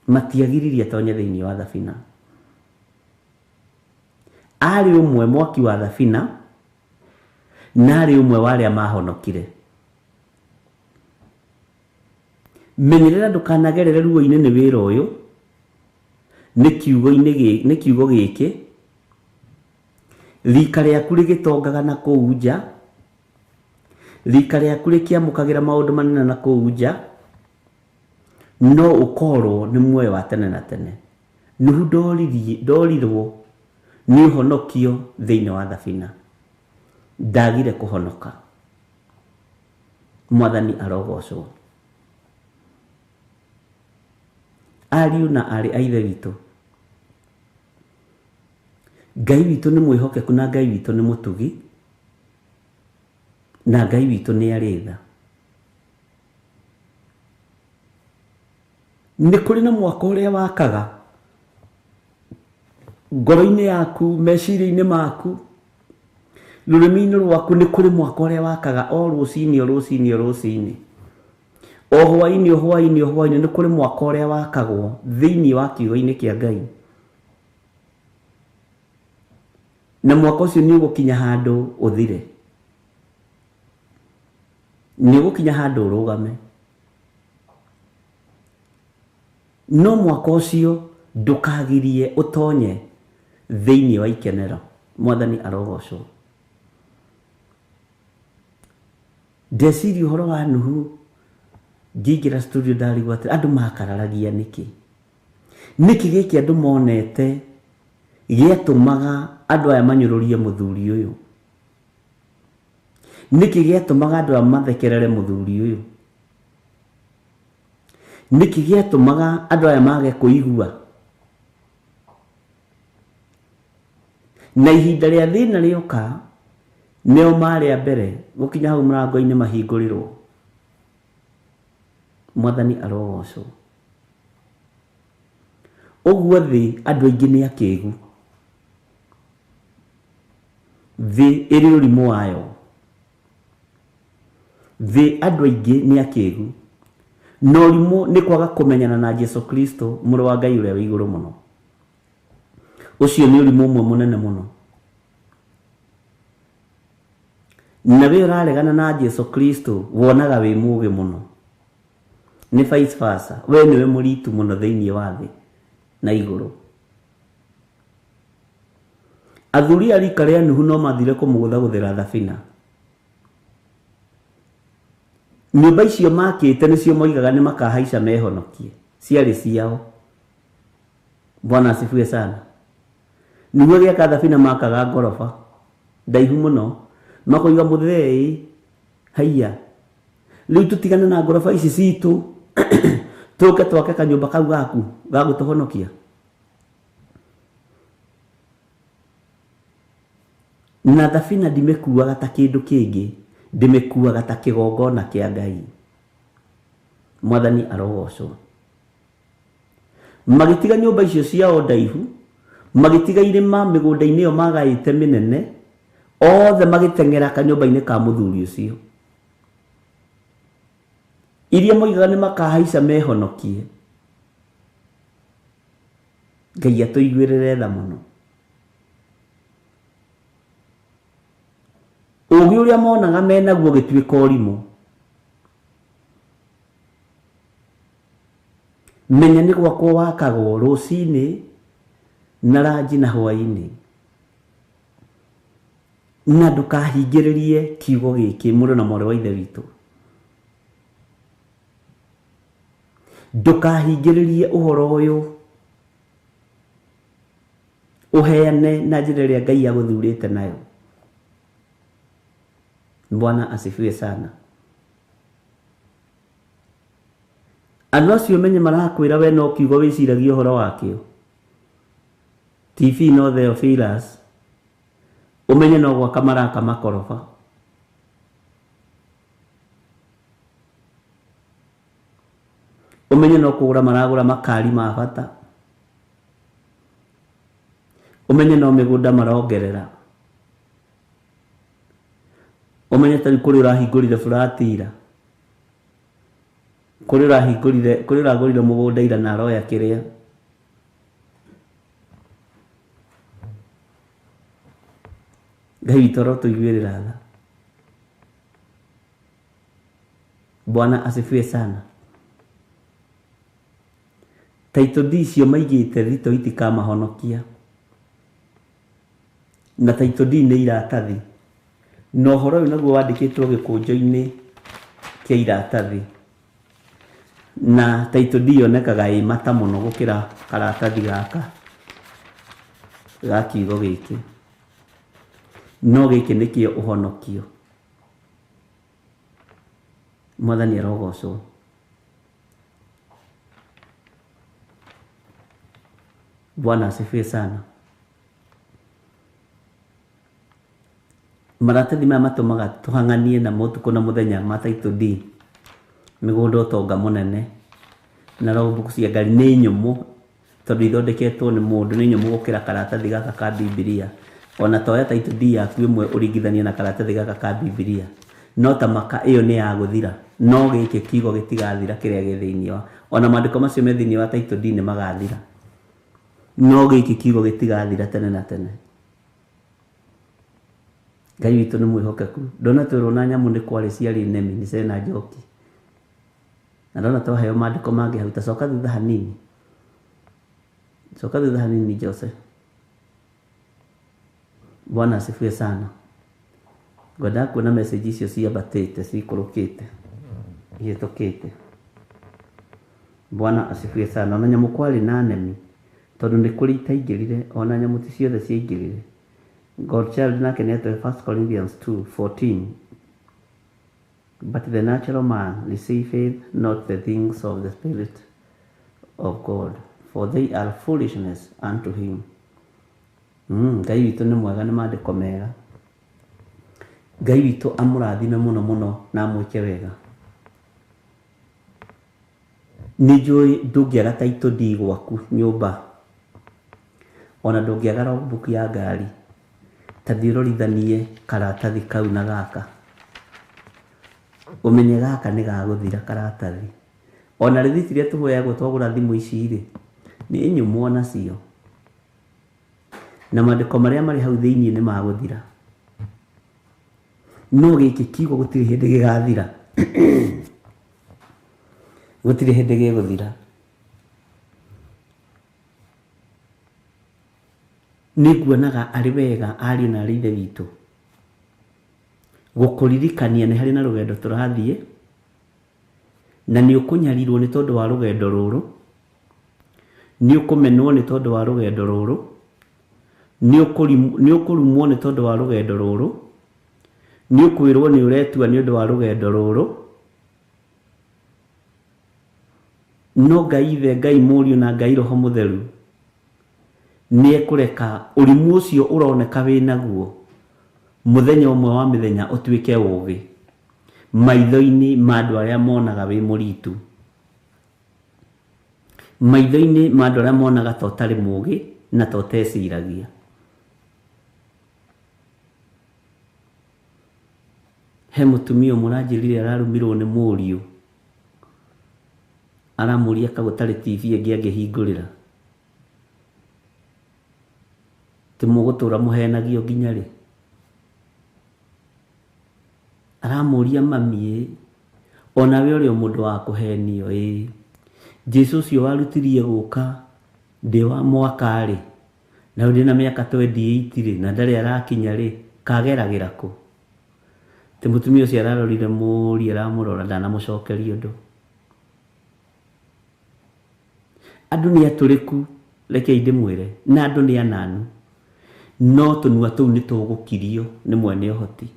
Matiagiririe atonye thĩinĩ wa thabina. Arĩ ũmwe mwaki wa thabina na arĩ ũmwe wa arĩa mahonokire. Menyerera ndũkanagerere ruo-inĩ nĩ wĩra ũyũ, nĩ kiugo gĩkĩ. Rika rĩaku rĩgĩtongaga na kũu nja, rika rĩaku rĩkĩamũkagĩra maũndũ manene na kũu nja, no ũkorwo nĩ muoyo wa tene na tene. Nuhu ndorirwo nĩ ũhonokio thĩinĩ wa thabina. Ndagire kũhonoka. Mwathani arogocwo. Ariũ na aarĩ a ithe witũ, Ngai witũ nĩ mwĩhokeku na Ngai witũ nĩ mũtugi na Ngai witũ nĩ arĩ tha. Nĩ kũrĩ na mwako ũrĩa wakaga ngoro-inĩ yaku, meciria-inĩ maku, rũrĩmĩ-inĩ rwaku. Nĩ kũrĩ mwako ũrĩa wakaga o rũcinĩ, o rũcinĩ, o rũcinĩ, o hwaĩ-inĩ, o hwaĩ-inĩ, o hwaĩ-inĩ. Nĩ kũrĩ mwako ũrĩa wakagwo thĩinĩ wa kiugo-inĩ kĩa Ngai, na mwaka ũcio nĩ ũgũkinya handũ ũthire, nĩ ũgũkinya handũ ũrũgame. No mwaka ũcio ndũkagirie ũtonye thĩinĩ wa ikenero. Mwathani arogocwo. Ndeciria ũhoro wa Nuhu ngĩingĩra studio, ndarigwo atĩ andũ makararagia nĩkĩ. Nĩkĩ gĩkĩ andũ monete gĩatũmaga andũ aya manyũrũrie mũthuri ũyũ? Nĩkĩ gĩatũmaga andũ aya mathekerere mũthuri ũyũ? Nĩkĩ gĩatũmaga andũ aya mage kũigua? Na ihinda rĩa thĩna rĩoka, nĩo marĩ a mbere gũkinya hau mũrango-inĩ mahingũrĩrwo. Mwathani arogocwo. Ũguo thĩ andũ aingĩ nĩ akĩgu. Thĩ ĩrĩ ũrimũ wayo. Thĩ andũ aingĩ nĩ akĩgu. Na ũrimũ nĩ kwaga kũmenyana na Jesu Kristo, mũrũ wa Ngai ũrĩa wĩ igũrũ mũno. Ũcio nĩ ũrimũ ũmwe mũnene mũno. Na we ũraregana na Jesu Kristo wonaga wĩ mũũgĩ mũno. Nĩ vice versa. We nĩwe mũritu mũno thĩinĩ wa thĩ na igũrũ. Athuri a rika rĩa Nuhu no mathire kũmũgũthagũthĩra thabina. Nyũmba icio makĩte nĩcio moigaga nĩ makahaica mehonokie. Ciarĩ ciao. Bwana asifiwe sana. Nuhu agĩaka thabina makaga ngoroba ndaihu mũno, makoiga mũthee, haiya, rĩu tũtigane na ngoroba ici citũ, tũke twake kanyũmba kau gaku ga gũtũhonokia. Na thabina ndimĩkuaga ta kĩndũ kĩngĩ, ndĩmĩkuaga ta kĩgongona kĩa Ngai. Mwathani arogocwo. Magĩtiga nyũmba icio ciao ndaihu, magĩtiga irĩma mĩgũnda-inĩ ĩyo magaĩte mĩnene, othe magĩteng'era kanyũmba-inĩ ka mũthuri ũcio. Iria moigaga nĩ makahaica mehonokie. Ngai atũiguĩrĩre tha mũno. Ũũgĩ ũrĩa monaga menaguo ũgĩtuĩka ũrimũ. Menya nĩ gwakwo wakagwo rũcinĩ na ranji na hwaĩ-inĩ. Na ndũkahingĩrĩrie kiugo gĩkĩ, mũrũ na mwarĩ wa Ithe witũ. Ndũkahingĩrĩrie ũhoro ũyũ ũheane na njĩra ĩrĩa Ngai agũthurĩte nayo. Bwana asifiwe sana. Andũ acio menye marakwĩra we no kiugo wĩciragia ũhoro wakĩo. TV no Theophilus, ũmenye no gwaka maraka makoroba. Ũmenye no kũgũra maragũra makari ma bata. Ũmenye no mĩgũnda marongerera. Ũmenye ta rĩu kũrĩ ũrahingũrire burati ira, kũrĩ ũrahingũrire, kũrĩ ũragũrire mũgũnda ira na aroya kĩrĩa. Ngai witũ arotũiguĩrĩra tha. Bwana asifiwe sana. Title deed icio maigĩte thito itikamahonokia. Na title deed nĩ iratathi. Na ũhoro ũyũ naguo wandĩkĩtwo gĩkũnjo-inĩ kĩa iratathi. Na title deed yonekaga ĩ mata mũno gũkĩra karatathi gaka ga kiugo gĩkĩ. No gĩkĩ nĩkĩo ũhonokio. Mwathani arogocwo. Bwana asifiwe sana. Maratathi maya matũmaga tũhang'anie namo ũtukũ na mũthenya ma title deed, mĩgũnda ũtonga mũnene na logbook cia ngari nĩ nyũmũ tondũ ithondeketwo nĩ mũndũ, nĩ nyũmũ gũkĩra karatathi gaka ka Bibilia. Ona toya title deed yaku ĩmwe ũringithanie na karatathi gaka ka Bibilia, no ta maka ĩyo nĩ ya gũthira, no gĩkĩ kiugo gĩtigathira kĩrĩa gĩ thĩinĩ wa, ona maandĩko macio me thĩinĩ wa title deed nĩ magathira, no gĩkĩ kiugo gĩtigathira tene na tene. Ngai witũ nĩ mwĩhokeku. Ndona twĩrwo na nyamũ nĩ kwarĩ ciarĩ nemi nĩ cena njoki, na ndona twaheo maandĩko mangĩ hau. Ta coka thutha hanini, coka thutha hanini Jose. Bwana asifiwe sana. Ngwendaga kuona message icio ciambatĩte cikũrũkĩte ihĩtũkĩte. Bwana asifiwe sana. Ona nyamũ kwarĩ na nemi tondũ nĩ kũrĩ itaingĩrire, ona nyamũ ti ciothe ciaingĩrire. God child nake nĩ atũhe 1 Corinthians 2:14, but the natural man receiveth not the things of the Spirit of God, for they are foolishness unto him. Ngai witũ nĩ mwega, nĩ maandĩko mega. Ngai witũ amũrathime mũno mũno na amwĩke wega. Nĩ njũĩ ndũngĩaga title deed gwaku nyũmba, ona ndũngĩaga logbook ya ngari. Ta thiĩ ũrorithanie karatathi kau na gaka, ũmenye gaka nĩ gagũthira karatathi. Ona rĩthiti iria tũheagwo twagũra thimũ ici rĩ, nĩ nyũmũ onacio, na maandĩko marĩa marĩ hau thĩinĩ nĩ magũthira, no gĩkĩ kiugo gũtirĩ hĩndĩ gĩgathira. Gũtirĩ hĩndĩ gĩgũthira. Nĩ nguonaga arĩ wega ariũ na arĩ ithe witũ gũkũririkania nĩ harĩ na rũgendo tũrathiĩ, na nĩ ũkũnyarirwo nĩ tondũ wa rũgendo rũrũ, nĩ ũkũmenwo nĩ tondũ wa rũgendo rũrũ, nĩ ũkũrumwo nĩ tondũ wa rũgendo rũrũ, nĩ ũkwĩrwo nĩ ũretua nĩ ũndũ wa rũgendo rũrũ. No Ngai Ithe, Ngai Mũriũ na Ngai Roho Mũtheru nĩ ekũreka ũrimũ ũcio ũroneka wĩnaguo mũthenya ũmwe wa mĩthenya ũtuĩke ũũgĩ maitho-inĩ ma andũ arĩa monaga wĩ mũritu, maitho-inĩ ma andũ arĩa monaga ta ũtarĩ mũũgĩ na ta ũteciragia. He mũtumia ũmwe ũranjĩrire ararumirwo nĩ mũriũ, aramũria ka gũtarĩ TV ĩngĩ angĩhingũrĩra. Ti mũgũtũra mũhenagio nginya rĩ? Aramũria mami, onawe ũrĩ o mũndũ wa kũhenio ĩ, Jesũ ũcio warutirie gũka ndĩ wa mwaka rĩ, na rĩu ndĩna mĩaka 28 rĩ, na ndarĩ arakinya rĩ, kageragĩra kũ? Ti mũtumia ũcio ararorire mũriũ aramũrora ndanamũcokeria ũndũ. Andũ nĩ atũrĩku, rekei ndĩmwĩre, na andũ nĩ ananu, no tũnua tũu nĩ tũgũkirio nĩ mwene ũhoti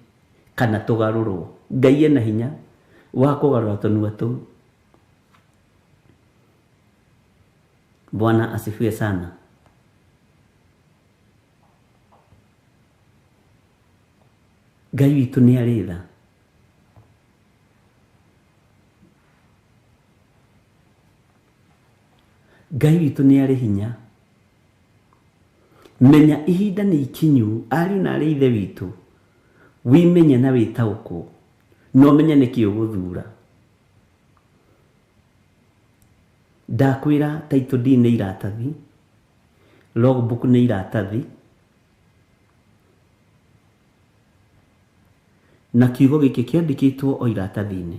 kana tũgarũrwo. Ngai ena hinya wa kũgarũra tũnua tũu. Bwana asifiwe sana. Ngai witũ nĩ arĩ tha. Ngai witũ nĩ arĩ hinya. Menya ihinda nĩ ikinyu, ariũ na arĩ ithe witũ, wĩmenye na wĩtaũkwo, na ũmenye nĩkĩ ũgũthura. Ndakwĩra title deed nĩ iratathi, logbook nĩ iratathi, na kiugo gĩkĩ kĩandĩkĩtwo o iratathi-inĩ.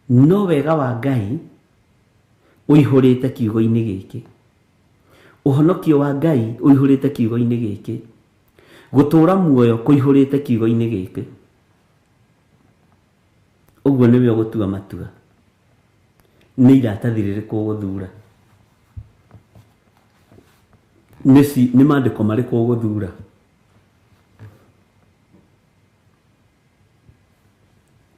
No wega wa Ngai ũihũrĩte kiugo-inĩ gĩkĩ, ũhonokio wa Ngai ũihũrĩte kiugo-inĩ gĩkĩ, gũtũũra muoyo kũihũrĩte kiugo-inĩ gĩkĩ. Ũguo nĩwe ũgũtua matua, nĩ iratathi rĩrĩkũ ũgũthura, nĩ maandĩko marĩkũ ũgũthura.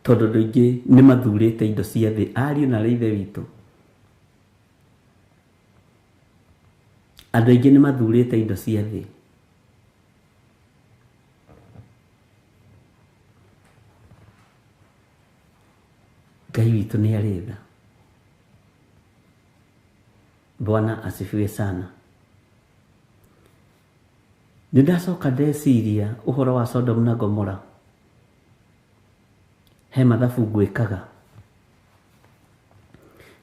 Tondũ andũ aingĩ nĩ mathurĩte indo cia thĩ, ariũ na arĩ ithe witũ. Andũ aingĩ nĩ mathurĩte indo cia thĩ. Ngai witũ nĩ arĩ tha. Bwana asifiwe sana. Nĩ ndacoka ndeciria ũhoro wa Sodom na Gomora. He mathabu ngwĩkaga.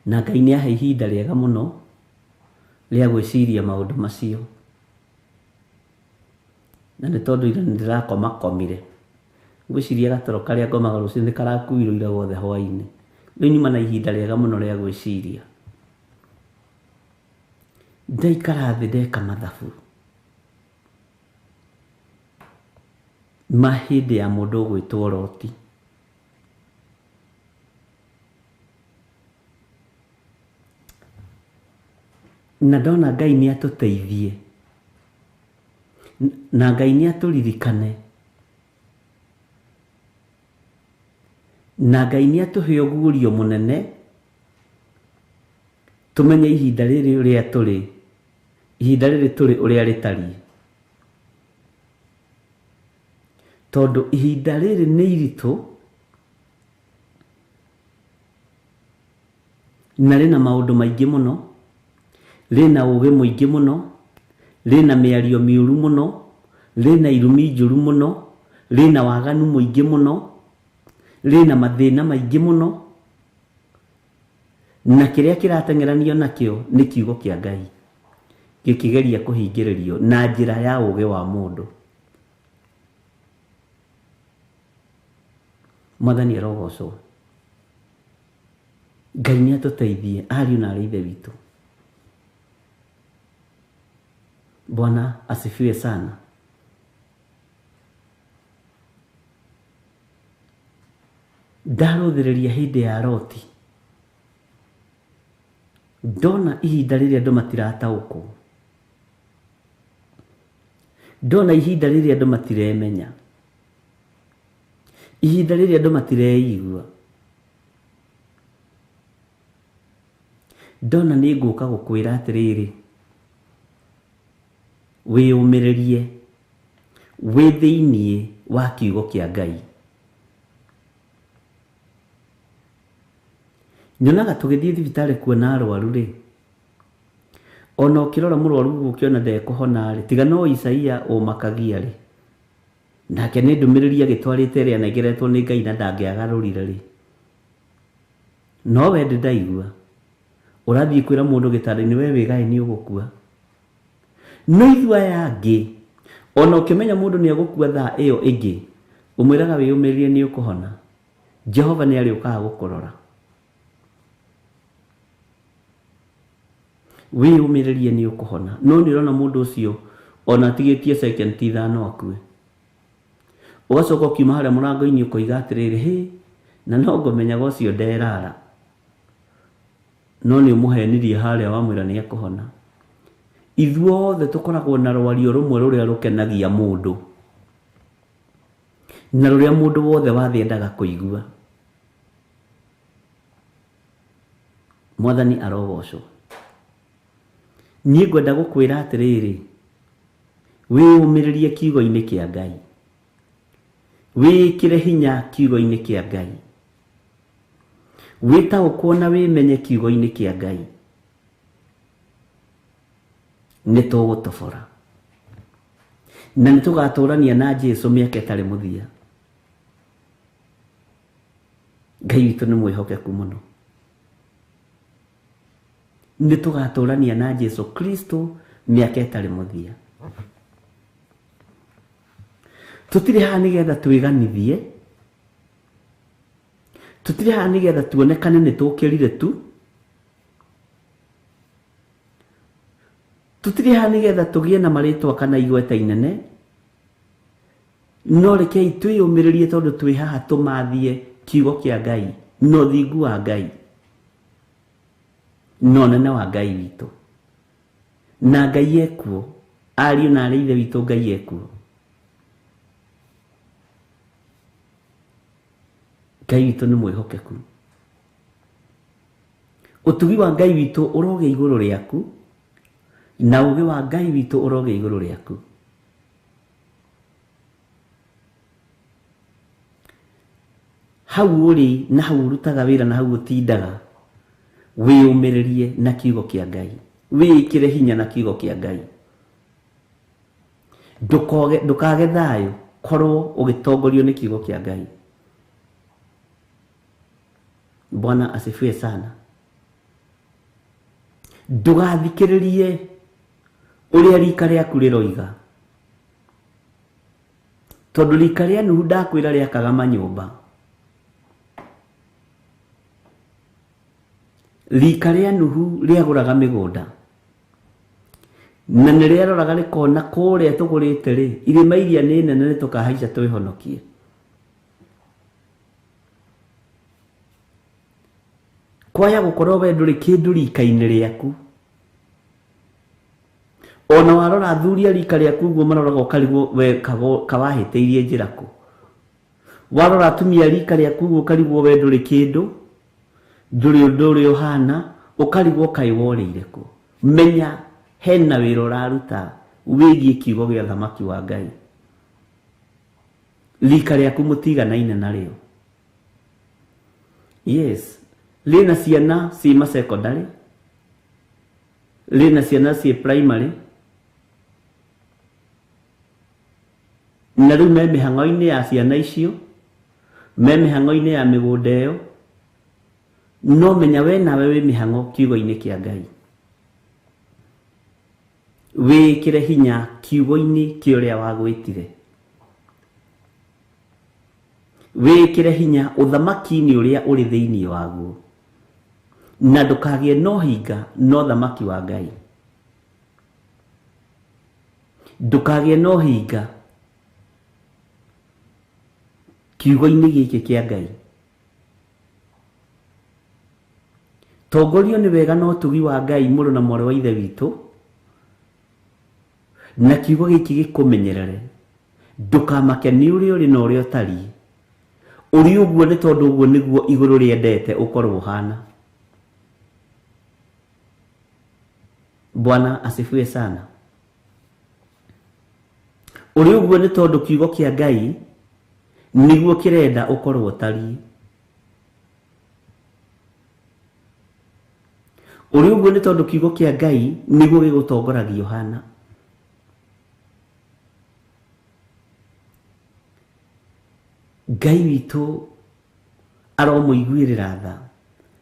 Na Ngai nĩ ahe ihinda rĩega mũno rĩa gwĩciria maũndũ macio. Na nĩ tondũ ira nĩ ndĩrakomakomire. Ngwĩciria gatoro karĩa ngomaga rũciũ nĩ karakuirwo ira guothe hwaĩ-inĩ. Rĩu nyuma na ihinda rĩega mũno rĩa gwĩciria. Ndaikara thĩ ndeka mathabu ma hĩndĩ ya mũndũ ũgwĩtwo Loti. Na ndona Ngai nĩ atũteithie na Ngai nĩ atũririkane na Ngai nĩ atũhe ũguũrio mũnene tũmenye ihinda rĩrĩ ũrĩa tũrĩ, ihinda rĩrĩ tũrĩ ũrĩa rĩtariĩ. Tondũ ihinda rĩrĩ nĩ iritũ na rĩna maũndũ maingĩ mũno, rĩna ũgĩ mũingĩ mũno, rĩna mĩario mĩũru mũno, rĩna irumi njũru mũno, rĩna waganu mũingĩ mũno, rĩna mathĩna maingĩ mũno, na kĩrĩa kĩrateng'eranio nakĩo nĩ kiugo kĩa Ngai gĩkĩgeria kũhingĩrĩrio na njĩra ya ũgĩ wa mũndũ. Mwathani arogocwo. Ngai nĩ atũteithie ariũ na arĩ ithe witũ. Bwana asifiwe sana. Ndarũthĩrĩria hĩndĩ ya Loti, ndona ihinda rĩrĩa andũ matirataũkwo, ndona ihinda rĩrĩa andũ matiremenya, ihinda rĩrĩa andũ matireigua, ndona nĩ ngũka gũkwĩra atĩrĩrĩ, wĩyũmĩrĩrie wĩ thĩiniĩ wa kiugo kĩa Ngai. Nyonaga tũgĩthiĩ thibitarĩ kuona arwaru rĩ, ona ũkĩrora mũrwaru ũguo ũkĩona ndekũhona rĩ, tiga no Isaia ũmakagia rĩ, nake nĩ ndũmĩrĩri agĩtwarĩte ĩrĩa anengeretwo nĩ Ngai na ndangĩagarũrire rĩ, no we ndĩ ndaigua ũrathiĩ kwĩra mũndũ gĩtanda-inĩ we wĩgaĩ nĩ ũgũkua. No ithuĩ aya angĩ ona ũkĩmenya mũndũ nĩ egũkua thaa ĩyo ĩngĩ, ũmwĩraga wĩyũmĩrĩrie nĩ ũkũhona. Jehova nĩ arĩũkaga gũkũrora. Wĩyũmĩrĩrie nĩ ũkũhona. No nĩ ũrona mũndũ ũcio ona atigĩtie second ithano akue. Ũgacoka ũkiuma harĩa mũrango-inĩ ũkoiga atĩrĩrĩ, hĩ, na no ngũmenyaga ũcio nderara. No nĩ ũmũhenirie harĩa wamwĩra nĩ ekũhona. Ithuothe tũkoragwo na rwario rũmwe rũrĩa rũkenagia mũndũ na rũrĩa mũndũ wothe wa thĩ endaga kũigua. Mwathani arogocwo. Niĩ ngwenda gũkwĩra atĩrĩrĩ, wĩyũmĩrĩrie kiugo-inĩ kĩa Ngai, wĩĩkĩre hinya kiugo-inĩ kĩa Ngai, wĩtaũkwo na wĩmenye kiugo-inĩ kĩa Ngai, nĩ tũgũtobora na nĩ tũgatũrania na Jesũ mĩaka ĩtarĩ mũthia. Ngai witũ nĩ mwĩhokeku mũno. Nĩ tũgatũrania na Jesũ Kristo mĩaka ĩtarĩ mũthia. Tũtirĩ haha nĩgetha twĩganithie, tũtirĩ haha nĩgetha tuonekane nĩ tũkĩrire tu, tũtirĩ haha nĩgetha tũgĩe na marĩtwa kana igweta inene, no rekei twĩyũmĩrĩrie tondũ twĩ haha tũmathie kiugo kĩa Ngai na ũthingu wa Ngai na ũnene wa Ngai witũ. Na Ngai ekuo, ariũ na arĩ ithe witũ, Ngai ekuo. Ngai witũ nĩ mwĩhokeku. Ũtugi wa Ngai witũ ũrogĩa igũrũ rĩaku, na ũgĩ wa Ngai witũ ũrogĩa igũrũ rĩaku. Hau ũrĩ na hau ũrutaga wĩra na hau ũtindaga, wĩyũmĩrĩrie na kiugo kĩa Ngai, wĩĩkĩre hinya na kiugo kĩa Ngai. Ndũkage thayũ, korwo ũgĩtongorio nĩ kiugo kĩa Ngai. Bwana asifiwe sana. Ndũgathikĩrĩrie ũrĩa rika rĩaku rĩroiga, tondũ rika rĩa Nuhu ndakwĩra rĩakaga manyũmba. Rika rĩa Nuhu rĩagũraga mĩgũnda, na nĩ rĩaroraga rĩkona kũrĩa tũgũrĩte rĩ, irĩma iria nĩ nene, nĩ tũkahaica twĩhonokie. Kwaya gũkorwo we ndũrĩ kĩndũ rika-inĩ rĩaku, ona warora athuri a rika rĩaku ũguo maroraga ũkarigwo we kawahĩtĩirie njĩra kũ. Warora atumia a rika rĩaku ũguo ũkarigwo we ndũrĩ kĩndũ, ndũrĩ ũndũ ũrĩa ũhana, ũkarigwo kaĩ worĩire kũ. Menya hena wĩra ũraruta wĩgiĩ kiugo gĩa ũthamaki wa Ngai. Rika rĩaku mũtiganaine narĩo. Yes, rĩna ciana ciĩ ma secondary, rĩna ciana ciĩ primary, na rĩu me mĩhang'o-inĩ ya ciana icio, me mĩhang'o-inĩ ya mĩgũnda ĩyo. No menya we nawe wĩ mĩhang'o kiugo-inĩ kĩa Ngai. Wĩkĩre hinya kiugo-inĩ kĩa ũrĩa wagwĩtire. Wĩkĩre hinya ũthamaki-inĩ ũrĩa ũrĩ thĩinĩ waguo, na ndũkagĩe na ũhinga na ũthamaki wa Ngai. Ndũkagĩe na ũhinga kiugo-inĩ gĩkĩ kĩa Ngai. Tongorio nĩ wega na ũtugi wa Ngai, mũrũ na mwarĩ wa Ithe witũ, na kiugo gĩkĩ gĩkũmenyerere. Ndũkamake nĩ ũrĩa ũrĩ na ũrĩa ũtariĩ. Ũrĩ ũguo nĩ tondũ ũguo nĩguo igũrũ rĩendete ũkorwo ũhana. Bwana asifiwe sana. Ũrĩ ũguo nĩ tondũ kiugo kĩa Ngai nĩguo kĩrenda ũkorwo ũtariĩ. Ũrĩ ũguo nĩ tondũ kiugo kĩa Ngai nĩguo gĩgũtongoragia ũhana. Ngai witũ aromũiguĩrĩra tha,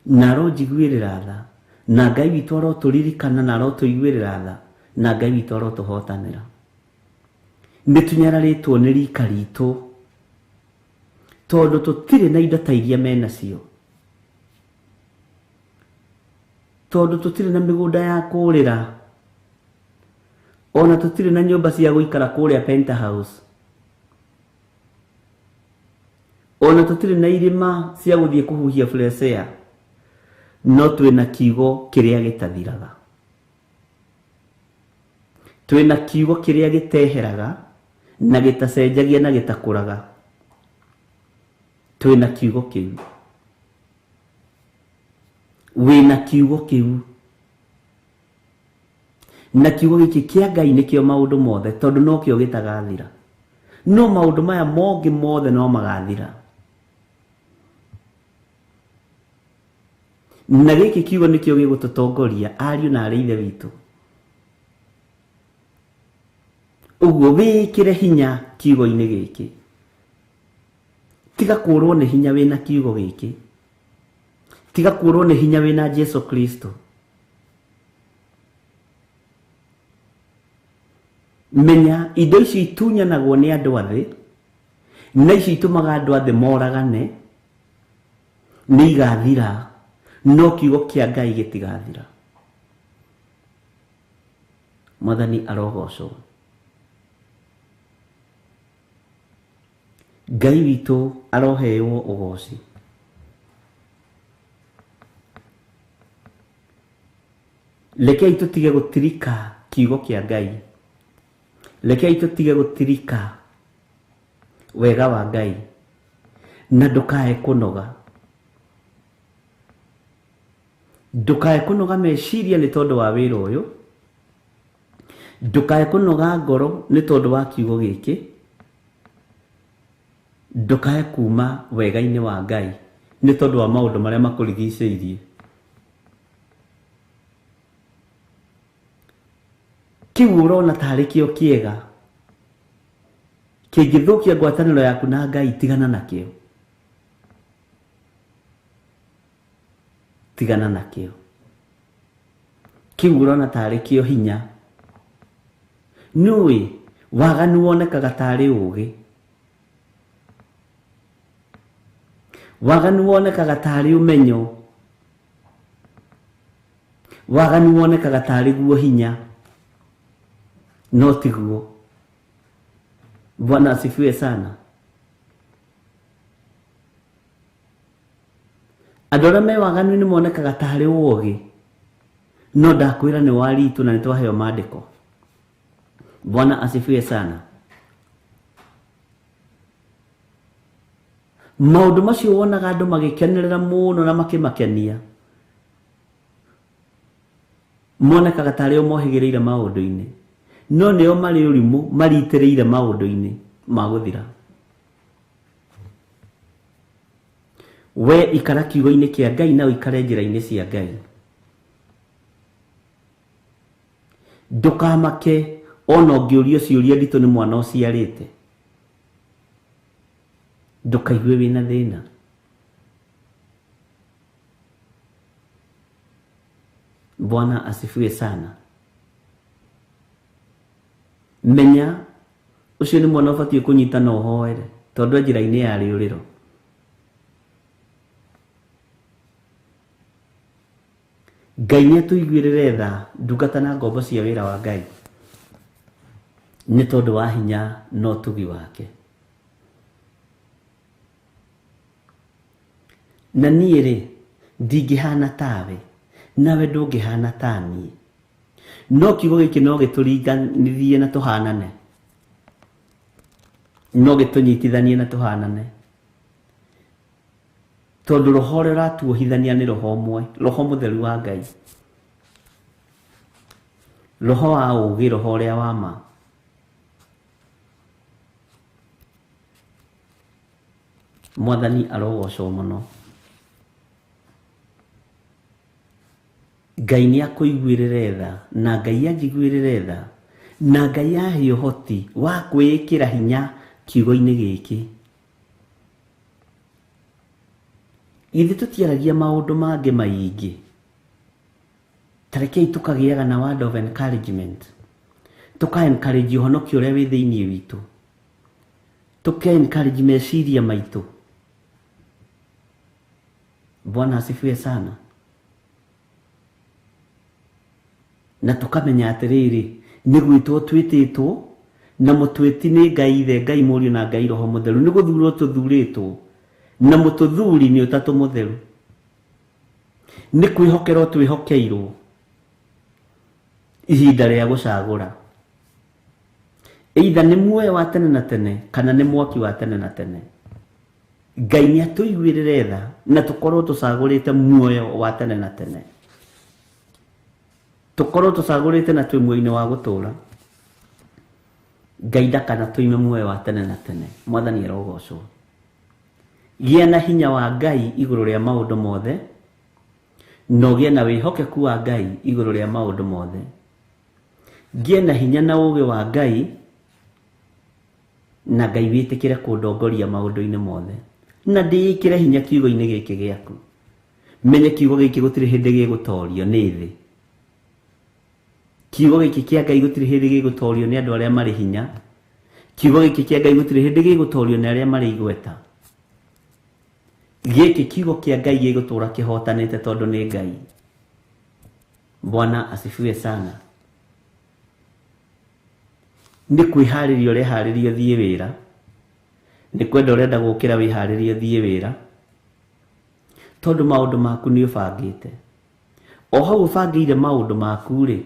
na aronjiguĩrĩra tha, na Ngai witũ arotũririkana na arotũiguĩrĩra tha, na Ngai witũ arotũhotanĩra. Nĩ tũnyararĩtwo nĩ rika ritũ, tondũ tũtirĩ na indo ta iria menacio, tondũ tũtirĩ na mĩgũnda ya kũrĩra, ona tũtirĩ na nyũmba cia gũikara kũrĩa penthouse, ona tũtirĩ na irĩma cia gũthiĩ kũhuhia fresh air, no twĩna kiugo kĩrĩa gĩtathiraga, twĩna kiugo kĩrĩa gĩteheraga na gĩtacenjagia na gĩtakũraga. Twĩna kiugo kĩu. Wĩna kiugo kĩu, na kiugo gĩkĩ kĩa Ngai nĩkĩo maũndũ mothe, tondũ nokĩo gĩtagathira. No maũndũ maya mongĩ mothe no magathira. Na gĩkĩ kiugo nĩkĩo gĩgũtũtongoria ariũ na arĩ Ithe witũ. Ũguo wĩkĩre hinya kiugo-inĩ gĩkĩ. Tiga kũrwo nĩ hinya wĩna kiugo gĩkĩ. Tiga kũrwo nĩ hinya wĩna Jesu Kristo. Menya indo icio itunyanagwo nĩ andũ a thĩ, na icio itũmaga andũ a thĩ moragane, nĩ igathira, no kiugo kĩa Ngai gĩtigathira. Mwathani arogocwo. Ngai witũ aroheo ũgoci. Rekei tũtige gũtirika kiugo kĩa Ngai. Rekei tũtige gũtirika wega wa Ngai, na ndũkae kũnoga. Ndũkae kũnoga meciria nĩ tondũ wa wĩra ũyũ, ndũkae kũnoga ngoro nĩ tondũ wa kiugo gĩkĩ. Ndũkae kuma wega-inĩ wa Ngai nĩ tondũ wa maũndũ marĩa makũrigicĩirie. Kĩu ũrona tarĩ kĩo kĩega kĩngĩthũkia ngwatanĩro yaku na Ngai, tigana nakĩo. Tigana nakĩo. Kĩu ũrona tarĩ kĩo hinya. Nĩũĩ waganu wonekaga tarĩ ũũgĩ. Waganu wonekaga tarĩ ũmenyo. Waganu wonekaga tarĩ guo hinya. No tiguo. Bwana asifiwe sana. Andũ arĩa me waganu-inĩ monekaga tarĩ ũũgĩ, no ndakwĩra nĩ waritũ na nĩ twaheo maandĩko. Bwana asifiwe sana. Maũndũ macio wonaga andũ magĩkenerera mũno na makĩmakenia, monekaga tarĩ o mohĩgĩrĩire maũndũ-inĩ, no nĩo marĩ ũrimũ maritĩrĩire maũndũ-inĩ ma gũthira. We ikara kiugo-inĩ kĩa Ngai na ũikare njĩra-inĩ cia Ngai. Ndũkamake ona ũngĩũrio ciũria nditũ nĩ mwana ũciarĩte. Ndũkaigue wĩna thĩna. Bwana asifiwe sana. Menya ũcio nĩ mwana ũbatiĩ kũnyita na ũhoere tondũ njĩra-inĩ ya rĩũrĩro. Ngai nĩ atũiguĩrĩre tha ndungata na ngombo cia wĩra wa Ngai nĩ tondũ wa hinya na ũtugi wake. Na niĩ rĩ, ndingĩhana tawe, nawe ndũngĩhana ta niĩ. No kiugo gĩkĩ no gĩtũringanithie na tũhanane. No gĩtũnyitithanie na tũhanane. Tondũ roho ũrĩa ũratuohithania nĩ roho ũmwe, roho mũtheru wa Ngai. Roho wa ũũgĩ, roho ũrĩa wa ma. Mwathani arogocwo mũno. Ngai nĩ akũiguĩrĩre tha, na Ngai anjiguĩrĩre tha, na Ngai ahe ũhoti wa kwĩĩkĩra hinya kiugo-inĩ gĩkĩ. Ithuĩ tũtiaragia maũndũ mangĩ maingĩ. Ta rekei tũkagĩaga na word of encouragement. Tũka encourage ũhonokio ũrĩa wĩ thĩinĩ witũ. Tũka encourage meciria maitũ. Bwana asifiwe sana. Na tũkamenya atĩrĩrĩ, nĩ gwĩtwo twĩtĩtwo, na mũtwĩti nĩ Ngai Ithe, Ngai Mũriũ na Ngai Roho Mũtheru. Nĩ gũthurwo tũthurĩtwo, na mũtũthuri nĩ Ũtatũ Mũtheru. Nĩ kwĩhokerwo twĩhokeirwo ihinda rĩa gũcagũra. Either nĩ muoyo wa tene na tene kana nĩ mwaki wa tene na tene. Ngai nĩ atũiguĩrĩre tha na tũkorwo tũcagũrĩte muoyo wa tene na tene. Tũkorwo tũcagũrĩte na twĩ muoyo-inĩ wa gũtũũra. Ngai ndakana tũime muoyo wa tene na tene. Mwathani arogocwo. Gĩa na hinya wa Ngai igũrũ rĩa maũndũ mothe, na ũgĩe na wĩhokeku wa Ngai igũrũ rĩa maũndũ mothe. Ngĩe na hinya na ũũgĩ wa Ngai, na Ngai wĩtĩkĩre kũndongoria maũndũ-inĩ mothe. Na ndĩĩkĩre hinya kiugo-inĩ gĩkĩ gĩaku. Menye kiugo gĩkĩ gũtirĩ hĩndĩ gĩgũtorio nĩ thĩ. Kiugo gĩkĩ kĩa Ngai gũtirĩ hĩndĩ gĩgũtorio nĩ andũ arĩa marĩ hinya. Kiugo gĩkĩ kĩa Ngai gũtirĩ hĩndĩ gĩgũtorio nĩ arĩa marĩ igweta. Gĩkĩ kiugo kĩa Ngai gĩgũtũũra kĩhotanĩte tondũ nĩ Ngai. Bwana asifiwe sana. Nĩ kwĩharĩria ũreharĩria ũthiĩ wĩra, nĩ kwenda ũrenda gũkĩra wĩharĩrie ũthiĩ wĩra, tondũ maũndũ maku nĩ ũbangĩte. O hau ũbangĩire maũndũ maku rĩ,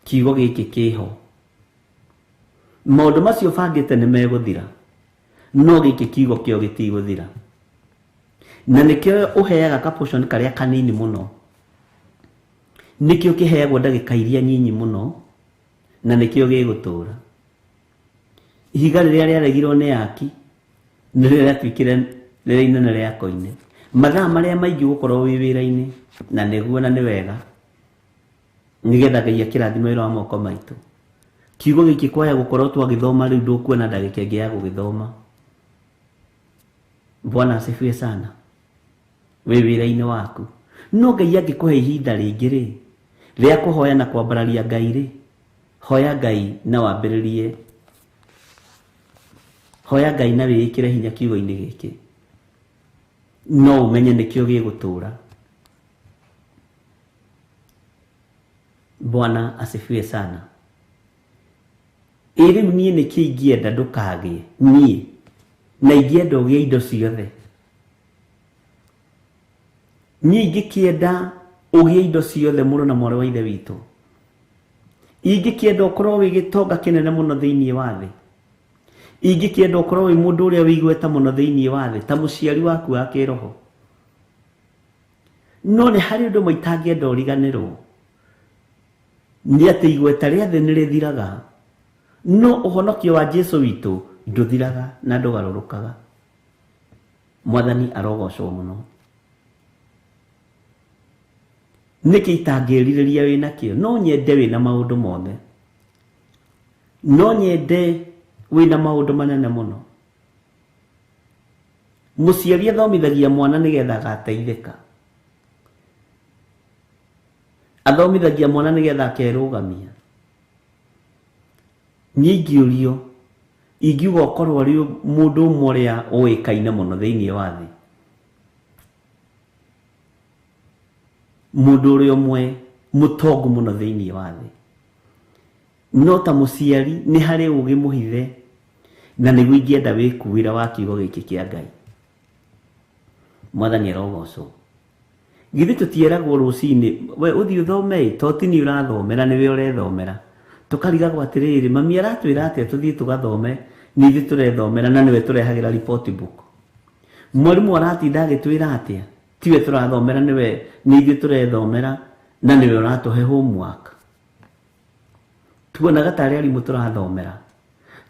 kiugo gĩkĩ kĩho. Maũndũ macio ũbangĩte nĩ megũthira, no gĩkĩ kiugo kĩo gĩtigũthira. Na nĩkĩo ũheaga ka portion karĩa kanini mũno. Nĩkĩo kĩheagwo ndagĩka iria nyinyi mũno, na nĩkĩo gĩgũtũũra. Ihiga rĩrĩa rĩaregirwo nĩ aki, Nĩrĩo rĩatuĩkire rĩrĩa inene rĩa koine. Mathaa marĩa maingĩ gũkorwo wĩ wĩra-inĩ na nĩguo na nĩ wega nĩgetha Ngai akĩrathime wĩra wa moko maitũ. Kiugo gĩkĩ kwaya gũkorwo twagĩthoma rĩu ndũkuona ndagĩka ĩngĩ ya gũgĩthoma. Bwana asifiwe sana. Wĩ wĩra-inĩ waku. No Ngai angĩkũhe ihinda rĩngĩ rĩ rĩa kũhoya na kwambararia Ngai rĩ, hoya Ngai na wambĩrĩrie, hoya Ngai na wĩĩkĩre hinya kiugo-inĩ gĩkĩ, no ũmenye nĩkĩo gĩgũtũra. Bwana asifiwe sana. Ĩ rĩu niĩ nĩkĩ ingĩenda ndũkagĩe niĩ, na ingĩenda ũgĩe indo ciothe. Niĩ ingĩkĩenda ũgĩe indo ciothe mũrũ na mwarĩ wa ithe witũ. Ingĩkĩenda ũkorwo wĩ gĩtonga kĩnene mũno thĩinĩ wa thĩ. Ingĩkĩenda ũkorwo wĩ mũndũ ũrĩa wĩ igweta mũno thĩinĩ wa thĩ, ta mũciari waku wa kĩroho. No nĩ harĩ ũndũ ũmwe itangĩenda ũriganĩrwo, nĩ atĩ igweta rĩa thĩ nĩ rĩthiraga, no ũhonokio wa Jesu witũ ndũthiraga na ndũgarũrũkaga. Mwathani arogocwo mũno. Nĩkĩ itangĩrirĩria wĩnakĩo? No nyende wĩna maũndũ mothe, no nyende wĩna maũndũ manene mũno. Mũciari athomithagia mwana nĩgetha agateithĩka, athomithagia mwana nĩgetha akerũgamia. Niĩ ingĩũrio, ingiuga ũkorwo ũrĩ mũndũ ũmwe ũrĩa ũĩkaine mũno thĩinĩ wa thĩ, mũndũ ũrĩa ũmwe mũtongu mũno thĩinĩ wa thĩ, no ta mũciari nĩ harĩ ũgĩ mũhithe, na nĩguo ingĩenda wĩkuĩra wa kiugo gĩkĩ kĩa Ngai. Mwathani arogocwo. Githĩ tũtieragwo rũcinĩ, we ũthiĩ ũthome, to ti niĩ ũrathomera, nĩwe ũrethomera. Tũkarigagwo atĩrĩrĩ, mami aratwĩra atĩa tũthiĩ tũgathome, nĩ ithuĩ tũrethomera na nĩwe tũrehagĩra report book. Mwarimũ aratinda agĩtwĩra atĩa, tiwe tũrathomera, nĩwe, nĩ ithuĩ tũrethomera na nĩwe ũratũhe homework. Tuonaga tarĩ arimũ tũrathomera,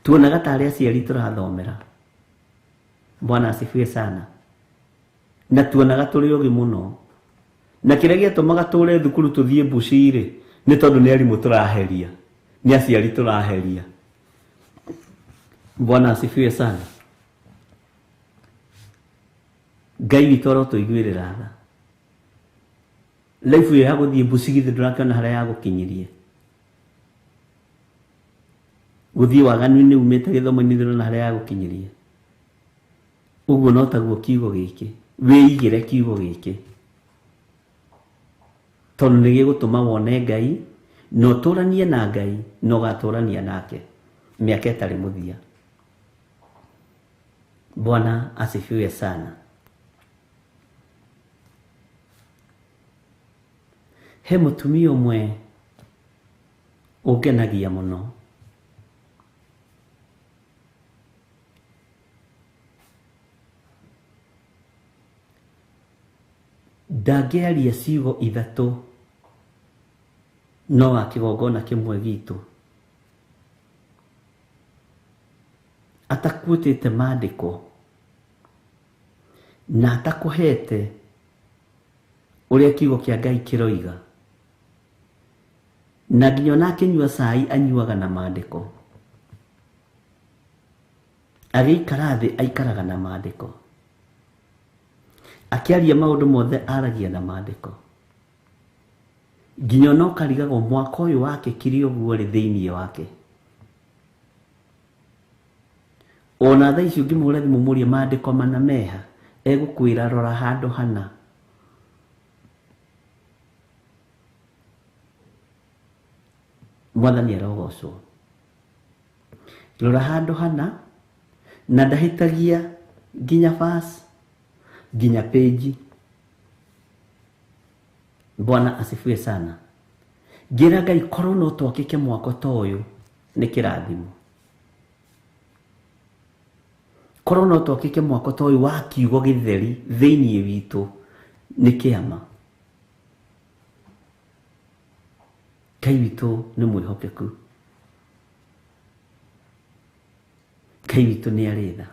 tuonaga tarĩ aciari tũrathomera. Bwana asifiwe sana. Na tuonaga tũrĩ ũgĩ mũno, na kĩrĩa gĩatũmaga tũre thukuru tũthiĩ mbuci rĩ, nĩ tondũ nĩ arimũ tũraheria, nĩ aciari tũraheria. Bwana asifiwe sana. Ngai witũ arotũiguĩrĩra tha. Life ĩyo ya gũthiĩ mbuci githĩ ndũrakĩona harĩa yagũkinyirie. Gũthiĩ waganu-inĩ umĩte gĩthomo-inĩ ndũrona harĩa yagũkinyirie. Ũguo no taguo kiugo gĩkĩ, wĩigĩre kiugo gĩkĩ, tondũ nĩ gĩgũtũma wone Ngai, na ũtũranie na Ngai, na ũgatũrania nake mĩaka ĩtarĩ mũthia. Bwana asifiwe sana. He mũtumia ũmwe ũngenagia mũno. Ndangĩaria ciugo ithatũ no wa kĩgongona kĩmwe gitũ atakuĩtĩte maandĩko na atakũhete ũrĩa kiugo kĩa Ngai kĩroiga, na nginya ona akĩnyua cai anyuaga na maandĩko, agĩikara thĩ aikaraga na maandĩko, akĩaria maũndũ mothe aragia na maandĩko, nginya ona ũkarigagwo mwaka ũyũ wake kiri ũguo rĩ thĩinĩ wake. Ona thaa ici ũngĩmũhũra thimũ mũrie maandĩko mana meha, egũkwĩra rora handũ hana. Mwathani arogocwo. Rora handũ hana, na ndahĩtagia nginya verse, nginya page. Bwana asifiwe sana. Ngĩra Ngai korwo no twakĩke mwako ta ũyũ nĩ kĩrathimo. Korwo no twakĩke mwako ta ũyũ wa kiugo gĩtheri thĩinĩ witũ nĩ kĩama. Ngai witũ nĩ mwĩhokeku. Ngai witũ nĩ arĩ tha.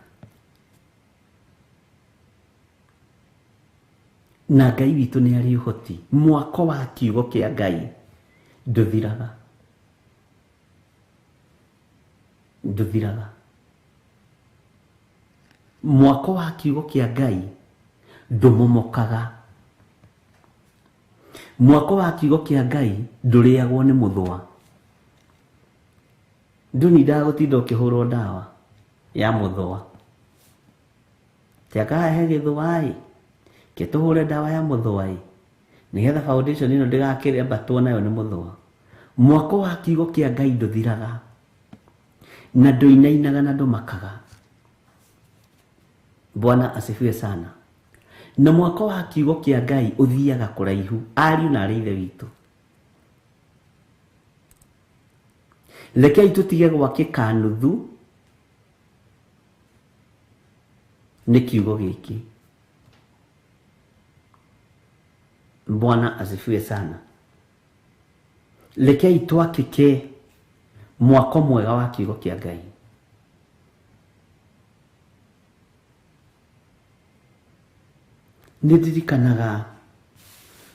Na Ngai witũ nĩ arĩ ũhoti. Mwako wa kiugo kĩa Ngai ndũthiraga. Ndũthiraga. Mwako wa kiugo kĩa Ngai ndũmomokaga. Mwako wa kiugo kĩa Ngai ndũrĩagwo nĩ mũthũa. Ndũnindaga gũtinda ũkĩhũrwo ndawa ya mũthũa. Tiakahe gĩthũa ĩ, kĩtũhũre ndawa ya mũthũa ĩ, nĩgetha foundation ĩno ndĩgakĩambatwo nayo nĩ mũthũa. Mwako wa kiugo kĩa Ngai ndũthiraga na ndũinainaga na ndũmakaga. Bwana asifiwe sana. Na mwako wa kiugo kĩa Ngai ũthiaga kũraihu, ariũ na arĩ ithe witũ. Rekei tũtige gwakĩka nuthu nĩ kiugo gĩkĩ. Bwana asifiwe sana. Rekei twakĩke mwako mwega wa kiugo kĩa Ngai. Nĩ ndirikanaga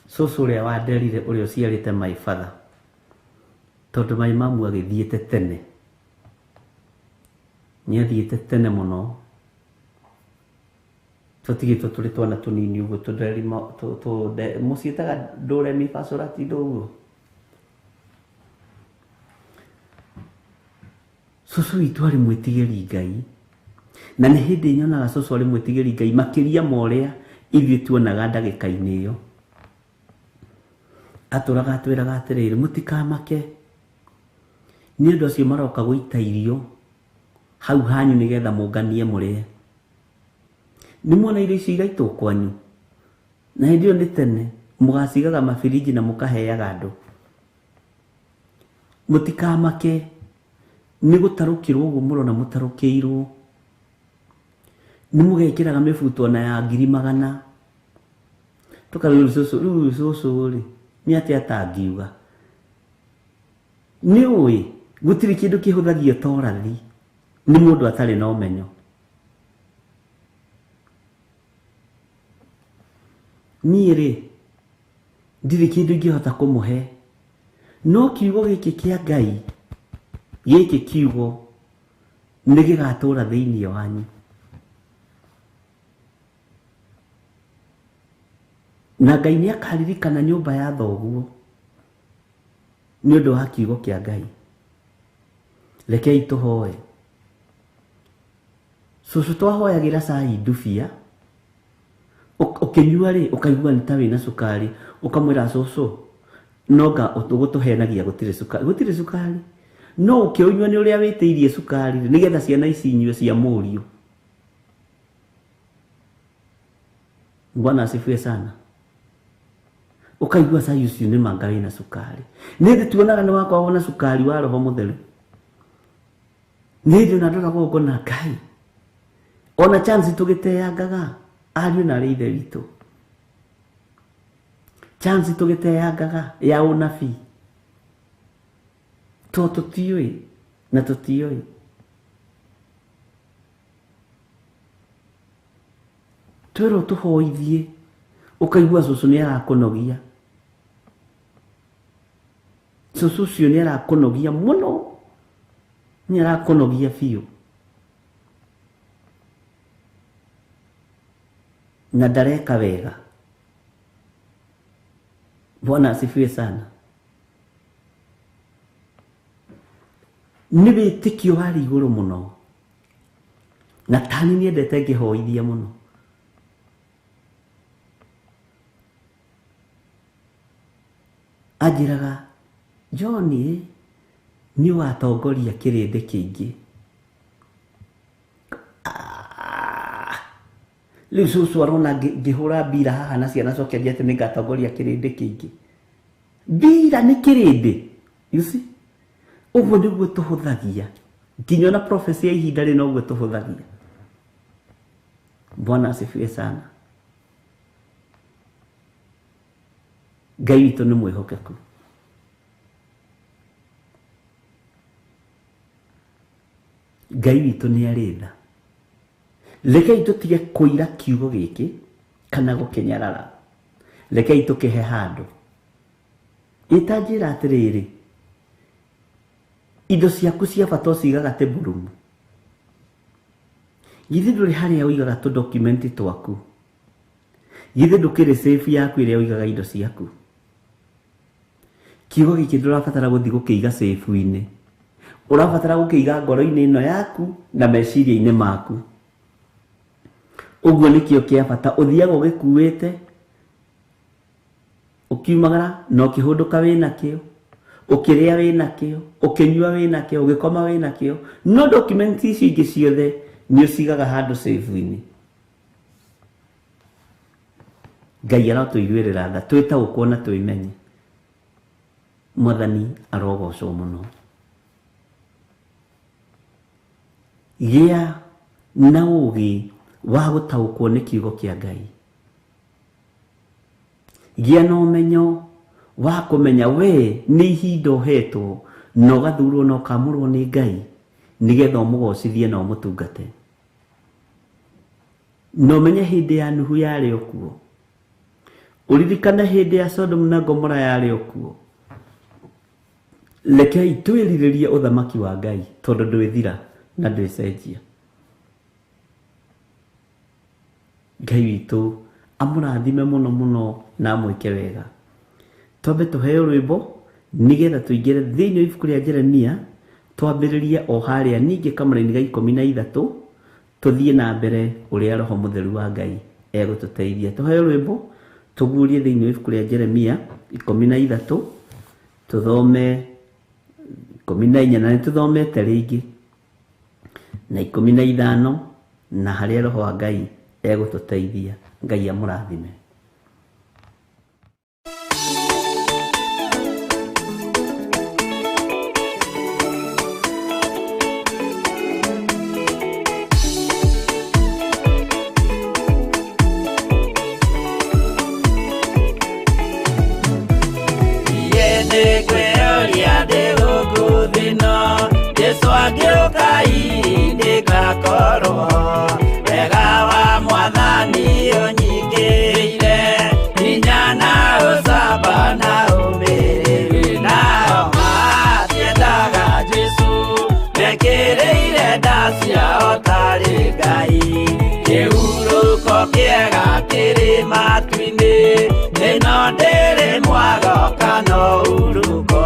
cũcũ ũrĩa wanderire ũrĩa ũciarĩte my father, tondũ my mamu agĩthiĩte tene. Nĩ athiĩte tene mũno. Tũtigĩtwo tũrĩ twana tũnini ũguo, mũciĩtaga ndũre mibacũrati ũguo. Cũcũ witũ arĩ mwĩtigĩri Ngai, na nĩ hĩndĩ nyonaga cũcũ arĩ mwĩtigĩri Ngai makĩria ma ũrĩa ithuĩ tuonaga ndagĩka-inĩ ĩyo. Atũraga atwĩraga atĩrĩrĩ, mũtikamake nĩ ũndũ acio maroka gũita irio hau hanyu nĩgetha mũnganie mũrĩe. Nĩ muona irio icio iraitwo kwanyu, na hĩndĩ ĩyo nĩ tene mũgacigaga mabirinji na mũkaheaga andũ. Mũtikamake nĩ gũtarũkĩrwo ũguo mũrona mũtarũkĩirwo. Nĩ mũgekĩraga mĩbuto ona ya 100,000. Tũkarĩu cũcũ, rĩu cũcũ rĩ, nĩ atĩa atangiuga? Nĩ ũĩ gũtirĩ kĩndũ kĩhũthagio ta ũrathi nĩ mũndũ atarĩ na ũmenyo. Niĩ rĩ, ndirĩ kĩndũ ingĩhota kũmũhe, no kiugo gĩkĩ kĩa Ngai, gĩkĩ kiugo nĩ gĩgatũra thĩinĩ wanyu. Na Ngai nĩ akaririkana nyũmba ya thoguo nĩ ũndũ wa kiugo kĩa Ngai. Rekei tũhoe. Cũcũ twahoyagĩra cai ndubia, ũkĩnyua rĩ, ũkaigua nĩ ta wĩna cukari, ũkamwĩra cũcũ, no nga ũgũtũhenagia gũtirĩ cukari, gũtirĩ cukari. No ũkĩũnyua nĩ ũrĩa wĩtĩirie cukari rĩ, nĩgetha ciana ici inyue cia mũriũ. Bwana asifiwe sana. Ũkaigua cai ũcio nĩ manga wĩna cukari. Nĩ hĩndĩ tuonaga nĩ wakoragwo na cukari wa Roho Mũtheru. Nĩ hĩndĩ ona ndoragwo ngona Ngai. Ona chance tũgĩteangaga, ariũ na arĩ ithe witũ. Chance tũgĩteangaga ya ũnabii. To tũtiũĩ na tũtiũĩ. Twĩrwo tũhoithie, ũkaigua cũcũ nĩ arakũnogia. Cũcũ ũcio nĩ arakũnogia mũno, nĩ arakũnogia biũ. Na ndareka wega. Bwana asifiwe sana. Nĩ wĩtĩkio warĩ igũrũ mũno. Na tani nĩendete ngĩhoithia mũno. Anjĩraga, John nĩ ũgatongoria kĩrĩndĩ kĩingĩ. Rĩu cũcũ arona ngĩhũra mbira haha na ciana coke anjĩre atĩ nĩngatongoria kĩrĩndĩ kĩingĩ. Mbira nĩ kĩrĩndĩ. You see? Ũguo nĩguo tũhũthagia. Nginya ona prophecy ya ihinda rĩ noguo tũhũthagia. Bwana asifiwe sana. Ngai witũ nĩ mwĩhokeku. Ngai witũ nĩ arĩ tha. Rekei tũtige kũira kiugo gĩkĩ kana gũkĩnyarara. Rekei tũkĩhe handũ. Ĩtanjĩra atĩrĩrĩ, indo ciaku cia bata ũcigaga table-room. Githĩ ndũrĩ harĩa ũigaga tũ document twaku? Githĩ ndũkĩrĩ safe yaku ĩrĩa ũigaga indo ciaku? Kiugo gĩkĩ ndũrabatara gũthiĩ gũkĩiga safe-inĩ. Ũrabatara gũkĩiga ngoro-inĩ ĩno yaku na meciria-inĩ maku. Ũguo nĩkĩo kĩa bata, ũthiaga ũgĩkuĩte, ũkiumagara na ũkĩhũndũka wĩnakĩo, ũkĩrĩa wĩnakĩo, ũkĩnyua wĩnakĩo, ũgĩkoma wĩnakĩo, no document icio ingĩ ciothe nĩ ũcigaga handũ safe-inĩ. Ngai arotũiguĩrĩra tha, twĩtaũkwo na twĩmenye. Mwathani arogocwo mũno. Gĩa na ũũgĩ wa gũtaũkwo nĩ kiugo kĩa Ngai. Gĩa na ũmenyo wa kũmenya we nĩ ihinda ũhetwo na ũgathurwo na ũkamũrwo nĩ Ngai nĩgetha ũmũgocithie na ũmũtungate. Na ũmenye hĩndĩ ya Nuhu yarĩ o kuo. Ũririkane hĩndĩ ya Sodom na Gomora yarĩ o kuo. Rekei twĩrirĩrie ũthamaki wa Ngai tondũ ndwĩthira na ndwĩcenjia. Ngai witũ amũrathime mũno mũno na amwĩke wega. Twambe tũheo rwĩmbo nĩgetha tũingĩre thĩinĩ wa ibuku rĩa Jeremia, twambĩrĩrie o harĩa ningĩ kamũraini ga 13, tũthiĩ na mbere ũrĩa Roho Mũtheru wa Ngai egũtũteithia. Tũheo rwĩmbo tũguũrie thĩinĩ wa ibuku rĩa Jeremia 13, tũthome 14 na nĩtũthomete rĩngĩ na 15, na harĩa Roho wa Ngai egũtũteithia. Ngai amũrathime. Jesu angĩũka ndĩgakorwo wega wa Mwathani ũnyingĩrĩire, hinya na ũcamba na ũmĩrĩru. Nao matiendaga Jesu mekĩrĩire nda ciao tarĩ Ngai. Kĩhurũko kĩega kĩrĩ matu-inĩ, ĩno ndĩrĩ mwago kana ũhurũko.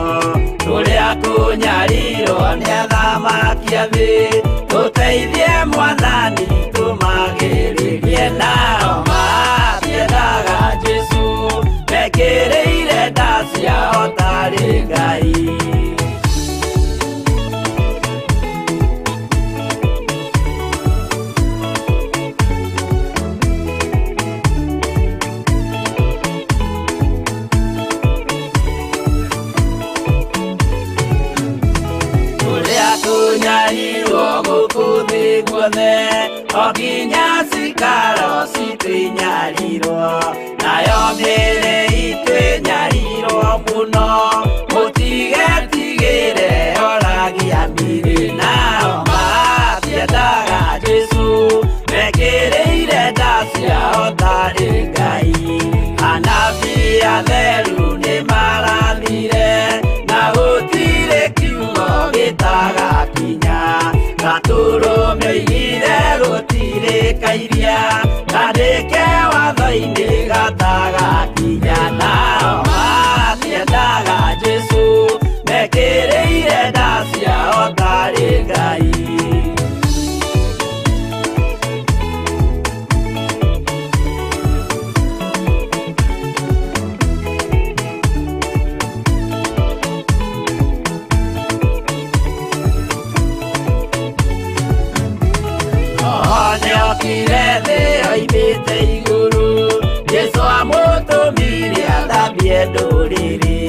Tũrĩa kũnyarirwo nĩ athamaki a thĩ, tũteithie Mwathani tũmagĩrĩrie. Nao matiendaga Jesu mekĩrĩire nda ciao tarĩ Ngai. O nginya cikaro citũinyarirwo, nayo mĩĩrĩ itũ ĩnyarirwo mũno, mũtigetigĩre oragia mĩĩrĩ. Nao matiendaga Jesu mekĩrĩire nda ciao tarĩ Ngai. Anabii atheru nĩmarathire, na gũtirĩ kiugo gĩtagakinya. Gatũrũmĩire gũtirĩ kairia, kandĩke watho-inĩ gatagakinya. Nao matiendaga Jesu mekĩrĩire nda ciao tarĩ Ngai. Nĩokire thĩ oimĩte igũrũ, Jesu amũtũmire athambie ndũrĩrĩ.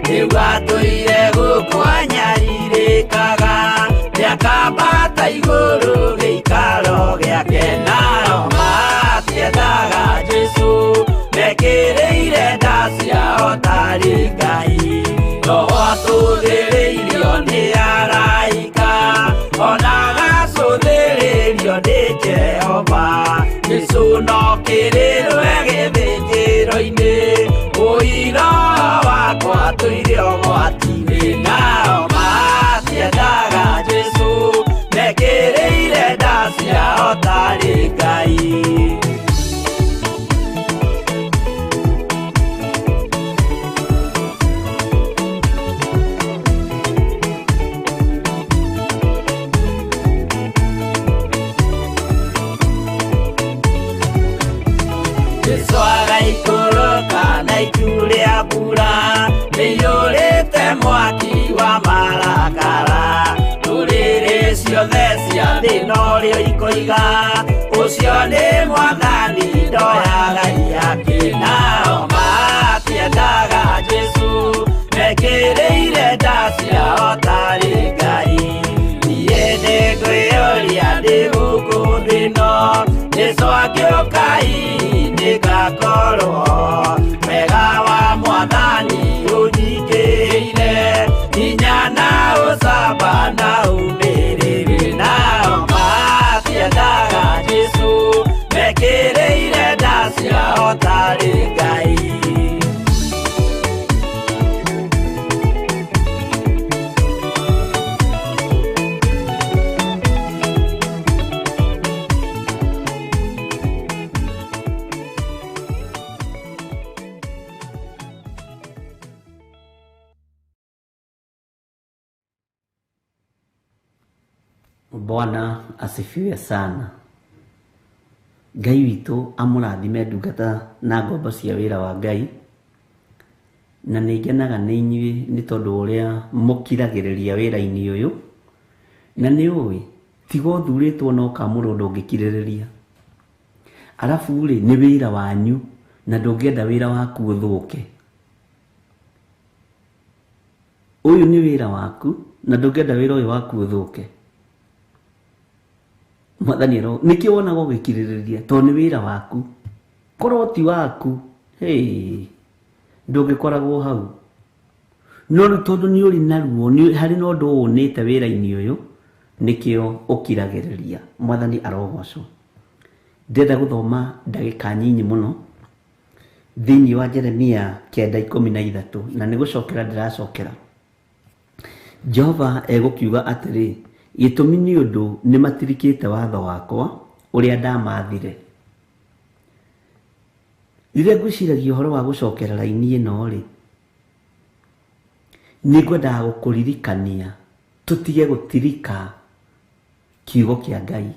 Rĩu atũire gũkũ anyarirĩkaga, nĩakambata igũrũ gĩikaro gĩake. Nao matiendaga Jesu mekĩrĩire nda ciao tarĩ Ngai. Roho atũthĩrĩirio nĩ araika, ona agacũthĩrĩrio nĩ Jehova. Jesu no kĩrĩrwe gĩthĩnjĩro-inĩ, Matũire ũgwati-inĩ nao matiendaga Jesũ mekĩrĩire nda ciao tarĩ Ngai. Jesu agaikũrũka na itu rĩa mbura rĩiyũrĩte mwaki wa marakara. Ndũrĩrĩ ciothe cia thĩ norĩo ikoiga ũcio nĩ Mwathani ndoyaga iyake. Nao matiendaga Jesũ mekĩrĩire nda ciao tarĩ Ngai. Niĩ nĩngwĩyũria ndĩ gũkũ thĩ ĩno Jesũ angĩũka hihi nĩngakorwo wega wa Mwathani ũnyingĩrĩire hinya na ũcamba na ũmĩrĩru. Nao matiendaga Jesũ mekĩrĩire nda ciao tarĩ Ngai. Bwana asifiwe sana. Ngai witũ amũrathime ndungata na ngombo cia wĩra wa Ngai. Na nĩ ngenaga nĩ inyuĩ nĩ tondũ ũrĩa mũkiragĩrĩria wĩra-inĩ ũyũ. Na nĩ ũĩ tiga ũthurĩtwo na ũkamũrwo ndũngĩkirĩrĩria. Arabu rĩ nĩ wĩra wanyu na ndũngĩenda wĩra waku ũthũke. Ũyũ nĩ wĩra waku na ndũngĩenda wĩra ũyũ waku ũthũke. Mwathani ero nĩkĩo wonaga ũgĩkirĩrĩria tondũ nĩ wĩra waku. Korwo ti waku hey, ndũngĩkoragwo hau. No rĩu tondũ nĩ ũrĩ na ruo harĩ na ũndũ wonete wĩra-inĩ ũyũ nĩkĩo ũkiragĩrĩria. Mwathani arogocwo. Ndĩrenda gũthoma ndagĩka nyinyi mũno thĩinĩ wa Jeremia 9:13 na nĩ gũcokera ndĩracokera. Jehova egũkiuga atĩrĩ, gĩtũmi nĩ ũndũ nĩ matirikĩte watho wakwa ũrĩa ndamathire. Rĩrĩa ngwĩciragia ũhoro wa gũcokera raini ĩno rĩ, nĩ ngwendaga gũkũririkania tũtige gũtirika kiugo kĩa Ngai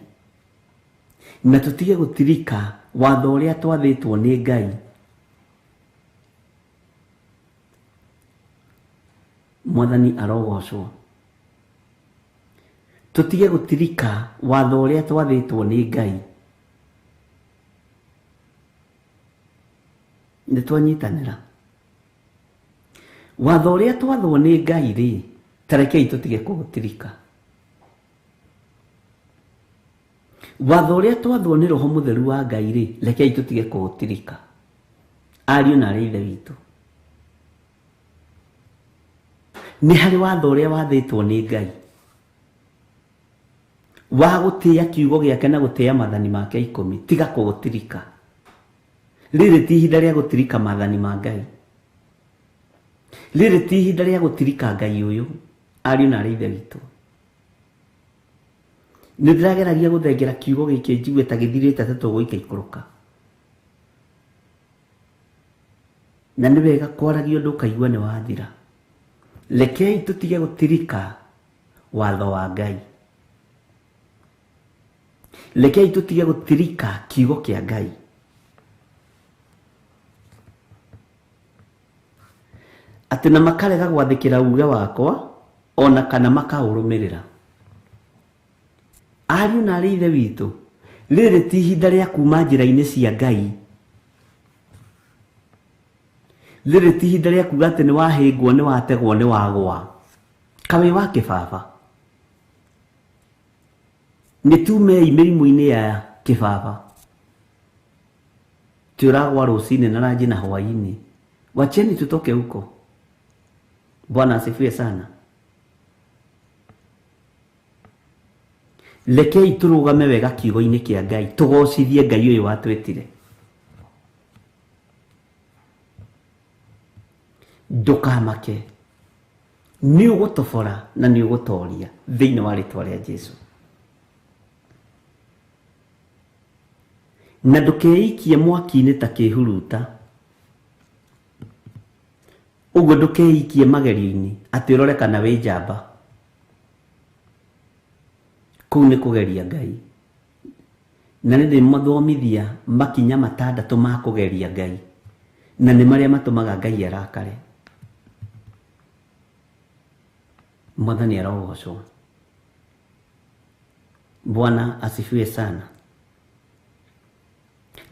na tũtige gũtirika watho ũrĩa twathĩtwo nĩ Ngai. Mwathani arogocwo. Tũtige gũtirika watho ũrĩa twathĩtwo nĩ Ngai. Nĩ twanyitanĩra. Watho ũrĩa twathwo nĩ Ngai rĩ, ta rekei tũtige kũũtirika. Watho ũrĩa twathwo nĩ Roho Mũtheru wa Ngai rĩ, rekei tũtige kũũtirika. Ariũ na aarĩ a Ithe witũ, nĩ harĩ watho ũrĩa wathĩtwo nĩ Ngai wa gũtĩĩa kiugo gĩake na gũtĩĩa maathani make 10. Tiga kũũtirika. Rĩrĩ ti ihinda rĩa gũtirika maathani ma Ngai. Rĩrĩ ti ihinda rĩa gũtirika Ngai ũyũ. Ariũ na aarĩ a Ithe witũ, nĩ ndĩrageragia gũthengera kiugo gĩkĩ njigue ta gĩthirĩte ta tũgũikaikũrũka. Na nĩ wega kwaragia ũndũ ũkaigua nĩ wathira. Rekei tũtige gũtirika watho wa Ngai. Rekei tũtige gũtirika kiugo kĩa Ngai. Atĩ na makarega gwathĩkĩra uge wakwa ona kana makaũrũmĩrĩra. Ariũ na aarĩ a Ithe witũ, rĩrĩ ti ihinda rĩa kuma njĩra-inĩ cia Ngai. Rĩrĩ ti ihinda rĩa kuga atĩ nĩ wahĩngwo, nĩ wategwo, nĩ wagwa. Kawĩ wa kĩbaba. Nĩ tumei mĩrimũ-inĩ ya kĩbaba. Ti ũragwa rũcinĩ na ranji na hwaĩ-inĩ. Wacheni tutoke huko. Bwana asifiwe sana. Rekei tũrũgame wega kiugo-inĩ kĩa Ngai, tũgocithie Ngai ũyũ watwĩtire. Ndũkamake, nĩ ũgũtobora na nĩ ũgũtoria thĩinĩ wa rĩtwa rĩa Jesu. Na ndũkeikie mwaki-inĩ ta kĩhuruta, ũguo ndũkeikie magerio-inĩ atĩ ũrore kana wĩ njamba. Kũu nĩ kũgeria Ngai. Na nĩ ndĩmathomithia makinya matandatũ ma kũgeria Ngai, na nĩ marĩa matũmaga Ngai arakare. Mwathani arogocwo. Bwana asifiwe sana.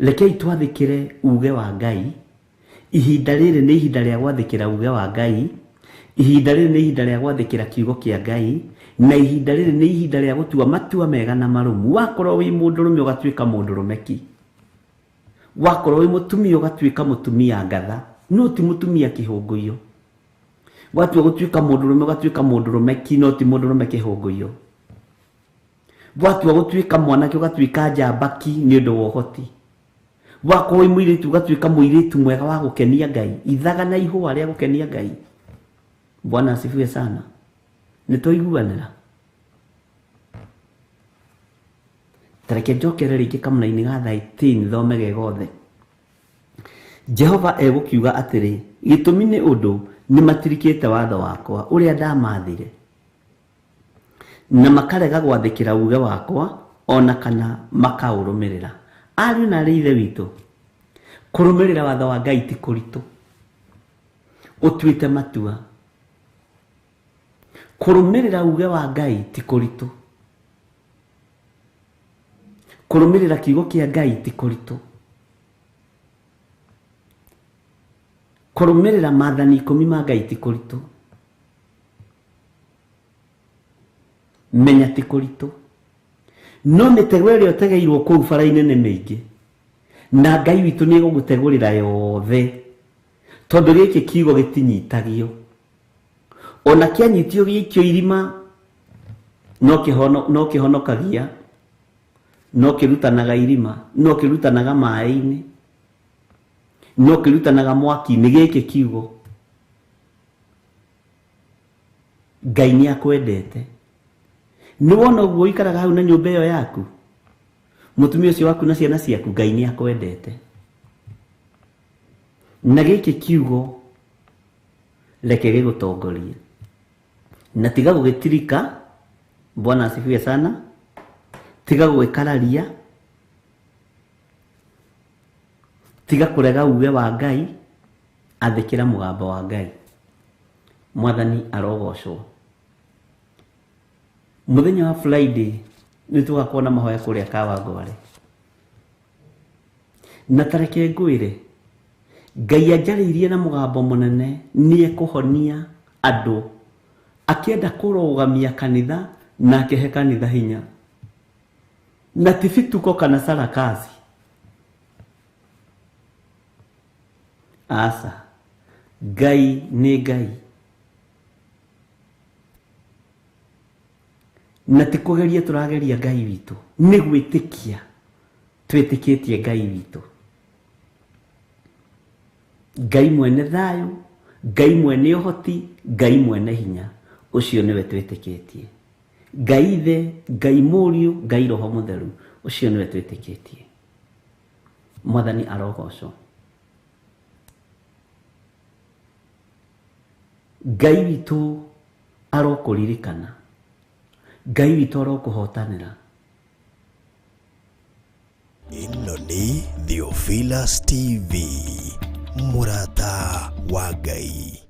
Rekei twathĩkĩre uge wa Ngai. Ihinda rĩrĩ nĩ ihinda rĩa gwathĩkĩra uge wa Ngai. Ihinda rĩrĩ nĩ ihinda rĩa gwathĩkĩra kiugo kĩa Ngai, na ihinda rĩrĩ nĩ ihinda rĩa gũtua matua mega na marũmu. Wakorwo wĩ mũndũrũme ũgatuĩka mũndũrũme ki, wakorwo wĩ mũtumia ũgatuĩka mũtumia ngatha, no ti mũtumia kĩhũngũiyo. Watua gũtuĩka mũndũrũme ũgatuĩka mũndũrũme ki, no ti mũndũrũme kĩhũngũiyo. Watua gũtuĩka mwanake ũgatuĩka njamba ki nĩ ũndũ wa ũhoti. Wakorwo wĩ mũirĩtu ũgatuĩka mũirĩtu mwega wa gũkenia Ngai, ithaga na ihũa rĩa gũkenia Ngai. Bwana asifiwe sana. Nĩ twaiguanĩra? Ta reke njokere rĩngĩ kamũra-inĩ ga 13 thome ge gothe. Jehova egũkiuga atĩrĩ, gĩtũmi nĩ ũndũ nĩ matirikĩte watho wakwa ũrĩa ndamathire, na makarega gwathĩkĩra uge wakwa ona kana makaũrũmĩrĩra. Ariũ na arĩ ithe witũ, kũrũmĩrĩra watho wa Ngai ti kũritũ. Ũtuĩte matua. Kũrũmĩrĩra uge wa Ngai ti kũritũ. Kũrũmĩrĩra kiugo kĩa Ngai ti kũritũ. Kũrũmĩrĩra maathani 10 ma Ngai ti kũritũ. Menya ti kũritũ. No mĩtego ĩrĩa ũtegeirwo kũu bara-inĩ nĩ mĩingĩ, na Ngai witũ nĩ egũgũtegũrĩra yothe, tondũ gĩkĩ kiugo gĩtinyitagio. Ona kĩanyitio gĩikio irima, no kĩhonokagia, no kĩrutanaga irima, no kĩrutanaga maĩ-inĩ, no kĩrutanaga mwaki-inĩ. Gĩkĩ kiugo Ngai nĩ akwendete. Nĩ wona ũguo ũikaraga hau na nyũmba ĩyo yaku, mũtumia ũcio waku na ciana ciaku, Ngai nĩ akwendete. Na gĩkĩ kiugo reke gĩgũtongorie, na tiga gũgĩtirika. Bwana asifiwe sana. Tiga gũgĩkararia, tiga kũrega uge wa Ngai, athĩkĩra mũgambo wa Ngai. Mwathani arogocwo. Mũthenya wa Friday nĩ tũgakorwo na mahoya kũrĩa Kawangware. Na tareke ngwĩre, Ngai anjarĩirie na mũgambo mũnene nĩ ekũhonia andũ, akĩenda kũrũgamia kanitha na akĩhe kanitha hinya, na ti bituko kana sarakasi. Aca, Ngai nĩ Ngai, na ti kũgeria tũrageria Ngai witũ, nĩ gwĩtĩkia twĩtĩkĩtie Ngai witũ. Ngai mwene thayũ, Ngai mwene ũhoti, Ngai mwene hinya, ũcio nĩwe twĩtĩkĩtie. Ngai Ithe, Ngai Mũriũ, Ngai Roho Mũtheru, ũcio nĩwe twĩtĩkĩtie. Mwathani arogocwo. Ngai witũ arokũririkana, Ngai witũ arokũhotanĩra. Ĩno nĩ Theophilus TV, mũrata wa Ngai.